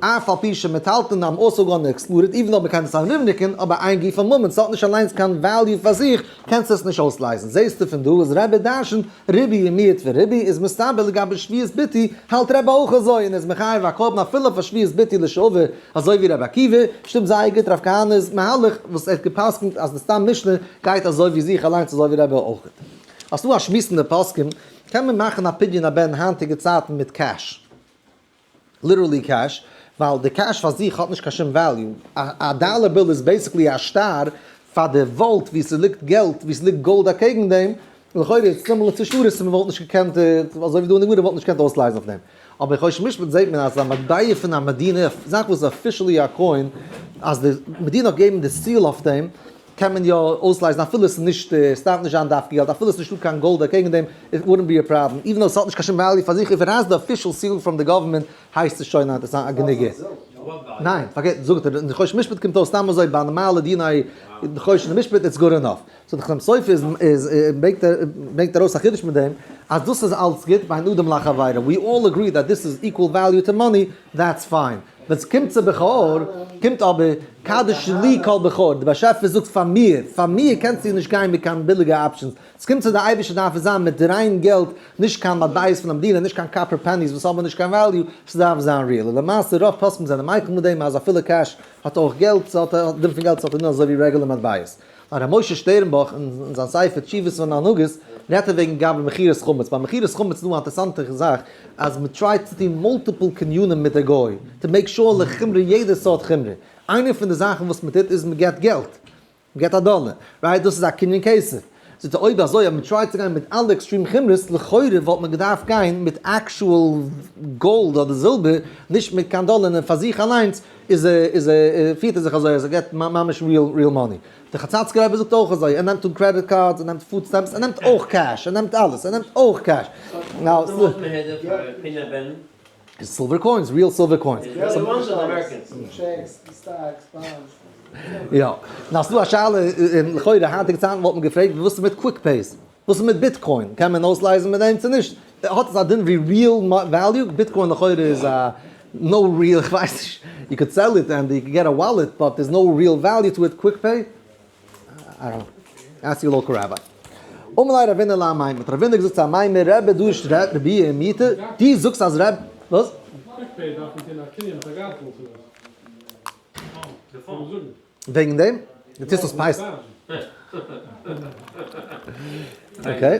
אף על פי שמטלטלין I'm also gonna exclude it, even though מ'קען עס ארומרוקן, אבער אין גופן ממון, ס'האט נישט אליינס קיין value פאר זיך, קענסטו עס נישט אויסלייזן. זעסטו פון דא אז רבי דרשנ'ט ריבוי ומיעוט וריבוי, איז מסתבר לגבי שבועת ביטוי, האלט רבי אויך אזוי און איז מחייב א קרבן אפילו פאר שבועת ביטוי לשעבר, אזוי ווי רבי עקיבא, שטימט זייער גוט רב כהנא'ס מהלך וואס ער האט גע'פסק'נט אז די סתם משנה גייט אזוי ווי זיך אליינס אזוי ווי רבי אויך. האסטו א שמועס אין די פוסקים, קען מען מאכן א פדיון הבן היינטיגע צייטן מיט cash? Literally cash, ווייל די cash פאר זיך האט נישט קיין שום value, א dollar bill איז basically א שטר פאר די vault ווי ס'ליגט געלט, ווי ס'ליגט גאלד אקעגן דעם, לכאורה איז similar צו שטרות און מ'וואלט נישט געקענט, אזוי ווי דא אין די גמרא וואלט נישט געקענט אויסלייזן אויף דעם. אבער אין חושן משפט זעט מען אז א מטבע פון א מדינה, א זאך וואס איז officially א coin, אז די מדינה האט געגעבן די seal אויף דעם, קען מען יא אויסלייזן אפילו עס איז נישט, עס דארף נישט זיין דווקא געלט, אפילו עס איז נישטא קיין גאלד אקעגן דעם, it wouldn't be a problem, even though עס האט נישט קיין שום value פאר זיך, if it has the official seal from the government הייסט עס שוין אז עס איז א גענוג. ניין, פארקערט זאגט ער, אין חושן משפט קומט אויס סתם אזוי ביי נארמאלע דיני חושן משפט it's good enough. So די חתם סופר איז איז ברענגט ער ברענגט ארויס א חידוש מיט דעם אז דאס איז אלץ גוט בין אדם לחבירו, we all agree that this is equal value to money, that's fine. ווען ס'קומט צו בכור, קומט אבער קדש לי כל בכור, די באשעפער זאגט פאר מיר, פאר מיר קענסטו נישט גיין מיט קיין ביליגע options, ס'קומט צו די אייבערשטער דארף עס זיין מיט ריין געלט, נישט קיין מטבעות פון א מדינה, נישט קיין copper pennies וואס האבן נישט קיין value, ס'דארף זיין real. און למעשה רוב פוסקים זענען מיקל מיט דעם אז אפילו cash האט אויך געלט, ס'האט א דין פון געלט, ס'האט א דין אזוי ווי רעגולער מטבעות. הרב משה שטערנבוך אין זיין ספר תשובות והנהגות רעדט ער וועגן גבי מכירת חמץ, ביי מכירת חמץ איז דא א אינטערסאנטע זאך אז מען try ט צו טון multiple קנינים מיט די גוי to make sure לחומרא יעדע סארט חומרא, איינע פון די זאכן וואס מען טוט איז מען געבט געלט. מ'געט א דאלער, right? דאס איז א קנין כסף. זאגט ער אויב אזוי אז מ'טרייט צו גיין מיט אלע extreme חומרות, לכאורה וואלט מען געדארפט גיין מיט actual גאלד אדער זילבער, נישט מיט קיין דאלער, און פאר זיך אליינס איז ער איז ער פירט ער זיך אזוי אז ער געט ממש real real money. דער חצאצקער רבי זאגט אויך אזוי, ער נעמט אן credit cards, ער נעמט food stamps, ער נעמט אויך cash, ער נעמט אלעס, ער נעמט אויך cash. Silver coins, real silver coins. יא. נאר ס'דא א שאלה, און לכאורה היינטיגע צייטן וואלט מען געפרעגט וואס איז מיט quick pays? וואס איז מיט Bitcoin? קען מען אויסלייזן מיט דעם צו נישט? האט עס א דין ווי real value? Bitcoin לכאורה איז א no real, איך ווייס נישט, you could sell it and you could get a wallet but there's no real value to it, quick pay? I don't know. Ask your local rabbi. אמר ליה רבינא לאמימר, האט רבינא געזאגט צו אמימר, רבי דריש ריבויי ומיעוטא, דו זאגסט אז רב, וואס? Quick pay דארף מען טון א קנין מיט א גארטל צו דאס. וועגן דעם? דו טוסט דאס פייסן. Okay.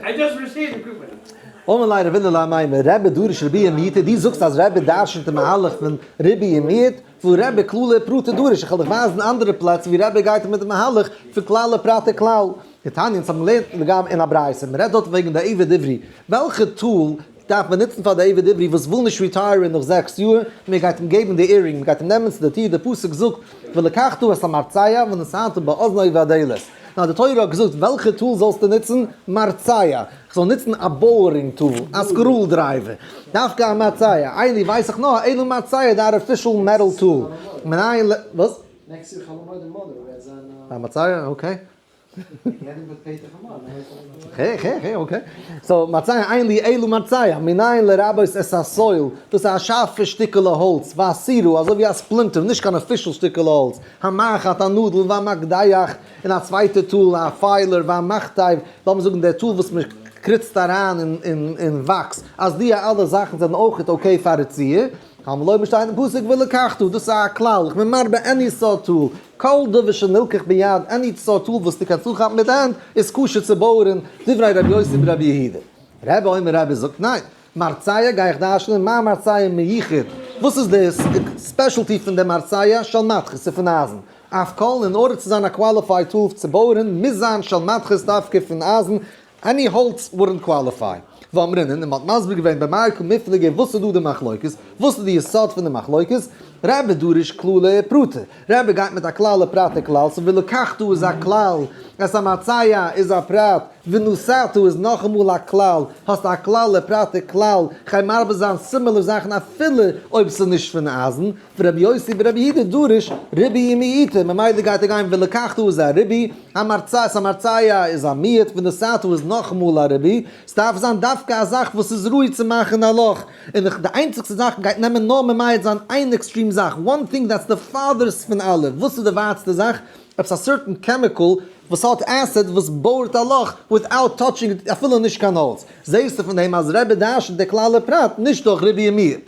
אמר ליה רבינא לאמימר, רבי דריש ריבויי ומיעוטא, דו זאגסט אז רבי דרשנ'ט די מהלך פון ריבויי ומיעוט, וואו רבי כללי ופרטי דריש, איך וועל דיך ווייזן אנדערע פלעצער ווי רבי גייט מיט די מהלך פון כלל ופרט וכלל. דתניא, אונז האבן געלערנט לגבי אין א ברייתא, מען רעדט דארט וועגן די עבד עברי, וועלכע tool דארף מען נוצן פאר די עבד עברי וואס וויל נישט retire ן נאך 6 יאר, מען גייט אים געבן די earring, מען גייט אים נעמען צו די טיר, די פסוק זאגט ולקחת את המרצע ונתתה באזנו ובדלת, נאר די תורה האט געזאגט וועלכע tool זאלסטו נוצן, מרצע, איך זאל נוצן א boring tool, א screw driver, דווקא א מרצע, איני ווייס איך נאר, אלא מרצע די artificial metal tool, מנין ל, וואס? Next year חול המועד אין מאנרא וועט זיין א. א מרצע? Okay. Okay. So, מרצע אין לי אלא מרצע, מנין לרבות את הסואל, דאס איז א שארפע שטיקעלע האלץ, והסירו, אזוי ווי א splinter, נישט קיין official שטיקעלע האלץ, המחט, א נאדל, והמקדח, און א צווייטע tool, א filer, והמכתב, לאמיר זאגן דער tool וואס מען קריצט אריין אין וואקס, אז די אלע זאכן זענען אויכעט okay פאר רציעה. תלמוד לומר שטייט אין פסוק ולקחת, דאס איז א כלל, איך בין מרבה any סארט tool, כל דבר שנלקח ביד, any סארט tool וואס דו קענסט אנכאפן מיט די הענט, איז כשר צו בויערן, דברי רבי יוסי ברבי יהודה. רבי אומר רבי זאגט ניין, מרצע גיי איך דרש'נען, מה מרצע מיוחד, וואס איז די specialty פון די מרצע של מתכת, ס'איז פון אייזן, אף כל in order צו זיין א qualified tool צו בויערן מוז זיין של מתכת דווקא פון אייזן, Any האלץ wouldn't qualify. ואמרינן, און מ'האט מסביר געווען במאי קמיפלגי וואס איז דא די מחלוקת, וואס איז די יסוד פון די מחלוקת, רבי דריש כללי ופרטי, רבי גייט מיט א כלל ופרט וכלל, so ולקחת איז א כלל, את המרצע איז א פרט, ונתתה איז נאכאמאל א כלל, האסט א כלל ופרט וכלל, כ'גיי מרבה זיין similar זאכן אפילו אויב ס'איז נישט פון אייזן, ורבי יוסי ברבי יהודה דריש ריבויי ומיעוטא, ממילא גייט ער גיין ולקחת איז א ריבוי, המרצע את המרצע איז א מיעוט, ונתתה איז נאכאמאל א ריבוי, ס'דארף זיין דווקא א זאך וואס איז ראוי צו מאכן א לאך, און די איינציגסטע זאך גייט נעמען נאר ממעט זיין איין extreme זאך, one thing that's the farthest פון אלע, וואס איז די ווייטסטע זאך? עפעס א certain chemical וואס האט acid וואס בויערט א לאך without touching אפילו נישט קיין האלץ, זעהסטו פון דעם אז רבי דרש'נט די כלל ופרט נישט דורך ריבוי ומיעוט.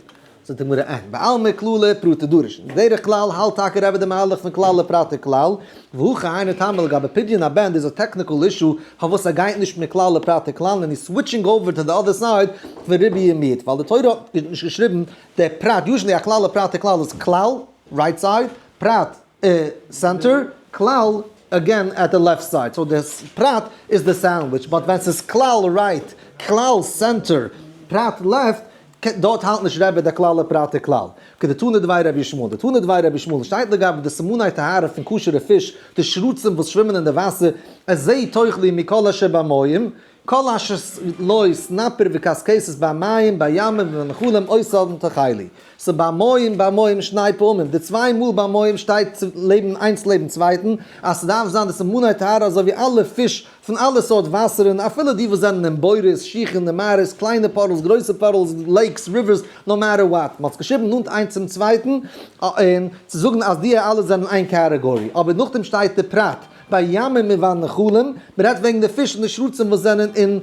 זאגט די גמרא אין בעלמא כללי ופרטי דריש, בדרך כלל האלט טאקע רבי די מהלך פון כלל ופרט וכלל, והכא היינו טעמא לגבי פדיון הבן איז א technical issue פארוואס ער גייט נישט מכלל ופרט וכלל און he's switching over to the other side פון ריבוי ומיעוט ווייל די תורה האט נישט געשריבן די פרט, usually א כלל ופרט וכלל איז כלל right side, פרט center, כלל again at the left side, so די פרט איז די sandwich, but ווען ס'איז כלל right, כלל center, פרט left, דארט האלט נישט רבי די כלל ופרט וכלל. כדתנא דבי רבי ישמעאל, דתנא דבי רבי ישמעאל שטייט לגבי די סימני טהרה פון כשר'ע פיש, די שרצים וואס שווימען אין די וואסער, את זה תאכלו מכל אשר במים, כל אשר לו סנפיר וקשקשת במים, בימים ובנחלים אותם תאכלו. So במים במים שני פעמים, די צוויי מאל במים שטייט לעבן איינס לעבן צווייטן, אז ס'דארף זיין די סימני טהרה אזוי ווי אלע פיש פון אלע סארט וואסערן, אפילו די וואס זענען אין בורות, שיחין און מערות, קליינע puddles, גרויסע puddles, lakes, rivers, no matter what. מ'האט עס געשריבן נאנט איינס צום צווייטן, און צו זאגן אז די אלע זענען איין category. אבער נאכדעם שטייט די פרט, בימים ובנחלים, מ'רעדט וועגן די פיש און די שרצים וואס זענען אין.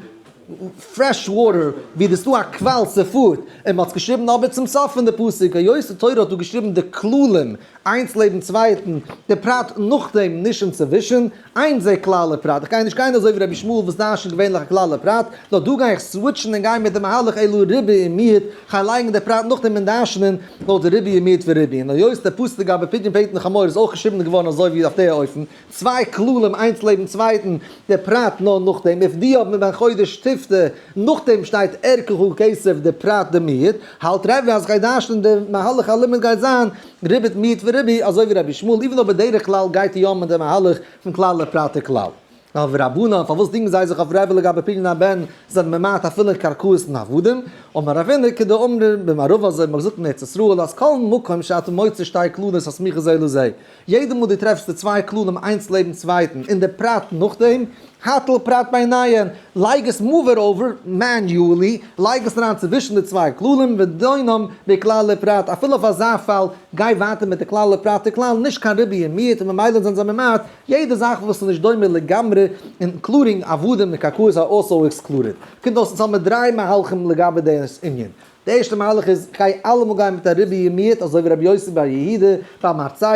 fresh water, ווי דאס דא א קוואל ס'פארט, און מ'האט עס געשריבן אבער צום סוף פון די פסוק, היות די תורה האט דא געשריבן די כללים איינס לעבן צווייטן, די פרט נאכדעם נישט אינצווישן, אין זה כלל ופרט, איך גיי נישט גיין אזוי ווי רבי ישמעאל וואס דרש'נט געווענליך א כלל ופרט, נאר דא גיי איך switch ן און גיין מיט די מהלך אלא ריבוי ומיעוט, כ'גיי לייגן די פרט נאכדעם און דרש'נען לויט די ריבוי ומיעוט וריבוי, און היות די פסוק לגבי פדיון פטר חמור איז אויך געשריבן געווארן אזוי ווי אויף די אופן, צוויי כללים איינס לעבן צווייטן, די פרט נאר נאכדעם, ופדויו מבן חודש תפדה, נאכדעם שטייט ערכך כסף די פרט די מיעוט, האלט רבי אז כ'גיי דרש'נען די מהלך הלימוד גייט זיין ריבית מיעוט וריבוי אזוי ווי רבי ישמעאל, even though בדרך כלל גייט יא מיט די מהלך פון כלל ופרט וכלל. ורבנן, פארוואס דינגען זיי זיך אויף רבי לגבי פדיון הבן, זענען ממעט אפילו קרקעות און עבדים? אמר רבינא כדאמרן במערבא אזוי האט מען געזאגט אין ארץ ישראל אז כל מקום שאתה מוצא שתי כללות הסמוכות זה לזה, יעדע מאל דו טרעפסט די צוויי כללים איינס לעבן צווייטן און די פרט נאכדעם, הטל פרט ביניהן, לייג עס move it over manually, לייג עס אריין צווישן די צוויי כללים ודונם בכלל ופרט, אפילו אויף אזא פאל, גיי ווייטער מיט די כלל ופרט וכלל, נישט קיין ריבוי און מיעוט און ממילא זענען זיי ממעט יעדע זאך וואס איז נישט דומה לגמרי, including עבדים און קרקעות are also excluded. קומט אויס אונז האבן מיר דריי מהלכים לגבי די ענין. די ערשטע מהלך איז, כ'גיי אלעמאל גיין מיט א ריבוי ומיעוט, אזוי ווי רבי יוסי בר יהודה, בעל מרצע,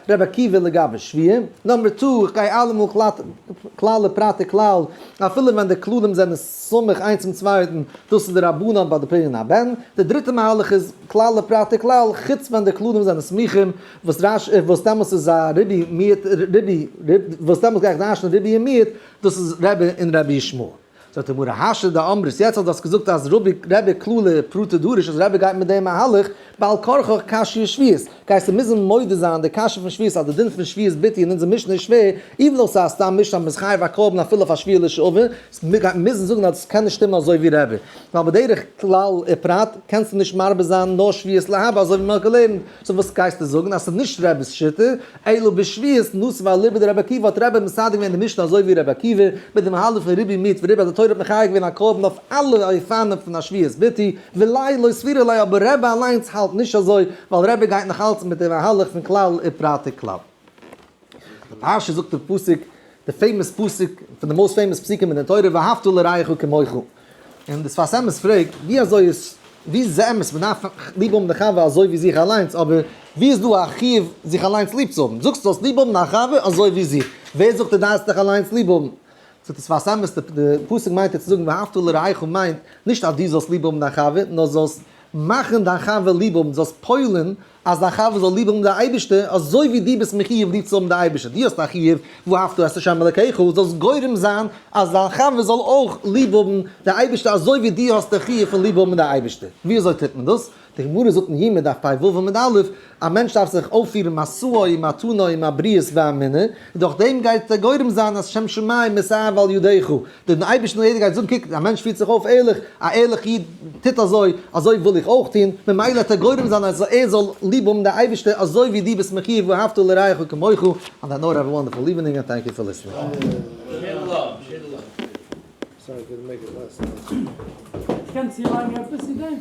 רבי עקיבא לגבי שבועה. number two, איך גיי אלעמאל כלל ופרט וכלל, אפילו ווען די כללים זענען סמוך איינס צום צווייטן, דאס איז די רבנן ביי די פדיון הבן. די דריטע מהלך איז, כלל ופרט וכלל, חוץ ווען די כללים זענען סמוכים, וואס רש י וואס דעמאלס איז א ריבוי מיעוט ריבוי וואס דעמאלס גיי איך דרש'נען ריבוי און מיעוט, דאס איז רבי און רבי ישמעאל. זאגט די גמרא השתא דאמרת, יעצט האט דאס געזאגט אז רבי רבי כללי פרטא דריש אז רבי גייט מיט דעם מהלך, בעל כרחך קשיא שבועות, גייסטו מוזן מודה זיין די קשיא פון שבועות אז די דין פון שבועת ביטוי אין אונזער משנה איז שווער, even though ס'איז א סתם משנה אז מ'איז חייב א קרבן אפילו אויף א שבועה לשעבר, מ'גייט מוזן זאגן אז דאס קען נישט שטימען אזוי ווי רבי, ווייל בדרך כלל ופרט קענסטו נישט מרבה זיין נאר שבועות להבא אזוי ווי מ'האט געלערנט, so וואס גייסטו זאגן אז ס'איז נישט רבי'ס שיטה, אלא בשבועות נסב אליבא דרבי עקיבא האט רבי מסדר געווען די משנה אזוי ווי רבי עקיבא, מיט דעם מהלך פון ריבוי מיעוט וריבוי אז די תורה האט מחייב געווען א קרבן אויף אלע אופנים פון א שבועת ביטוי, וליה לא סבירא ליה אבער רבי אליינס האלט נישט אזוי, ווייל רבי גייט נאך אלץ מיט די מהלך פון כלל ופרט וכלל. די פרשה זאגט די פסוק, די famous פסוק, פון די most famous פסוקים אין די תורה, ואהבת לרעך כמוך. און די שפת אמת פרעגט, ווי אזוי איז, ווי איז זה אמת, מען דארף ליב האבן די חבר אזוי ווי זיך אליינס, אבער ווי איז דא א חיוב זיך אליינס ליב צו האבן? זאגסט זאלסט ליב האבן דיין חבר אזוי ווי זיך, ווער זאגט דו דארפסט דיך אליינס ליב האבן? זאגט די שפת אמת, די פסוק מיינט ער צו זאגן ואהבת לרעך מיינט נישט אז דו זאלסט ליב האבן דיין חבר, נאר זאלסט מאכן דיין חבר ליב האבן, זאלסט פועל'ן אז דיין חבר זאל ליב האבן די אייבערשטער אזוי ווי דו ביסט מחיוב ליב צו האבן די אייבערשטער, דו האסט א חיוב ואהבת את ה' אלקיך, זאלסט גורם זיין אז דיין חבר זאל אויך ליב האבן די אייבערשטער אזוי ווי דו האסט די חיוב פון ליב האבן די אייבערשטער. ווי אזוי טוט מען דאס? די גמרא זאגט אין יומא דף פ"ו עמוד א', א מענטש דארף זיך אויפפירן משאו ומתנו עם הבריות והמינה, און דורך דעם גייט ער גורם זיין אז שם שמים מתאהב על ידך, דעם אייבערשטן יעדער גייט זאגן קוק א מענטש פירט זיך אויף ערליך, א ערליך איד טוט אזוי, אזוי וויל איך אויך טון, ממילא וועט ער גורם זיין אז ער זאל ליב האבן די אייבערשטער אזוי ווי דו ביסט מחיוב ואהבת לרעך כמוך, on that note have a wonderful evening and thank you for listening. Sorry, couldn't make it last night. קענסט צולייגן עפעס צו דעם?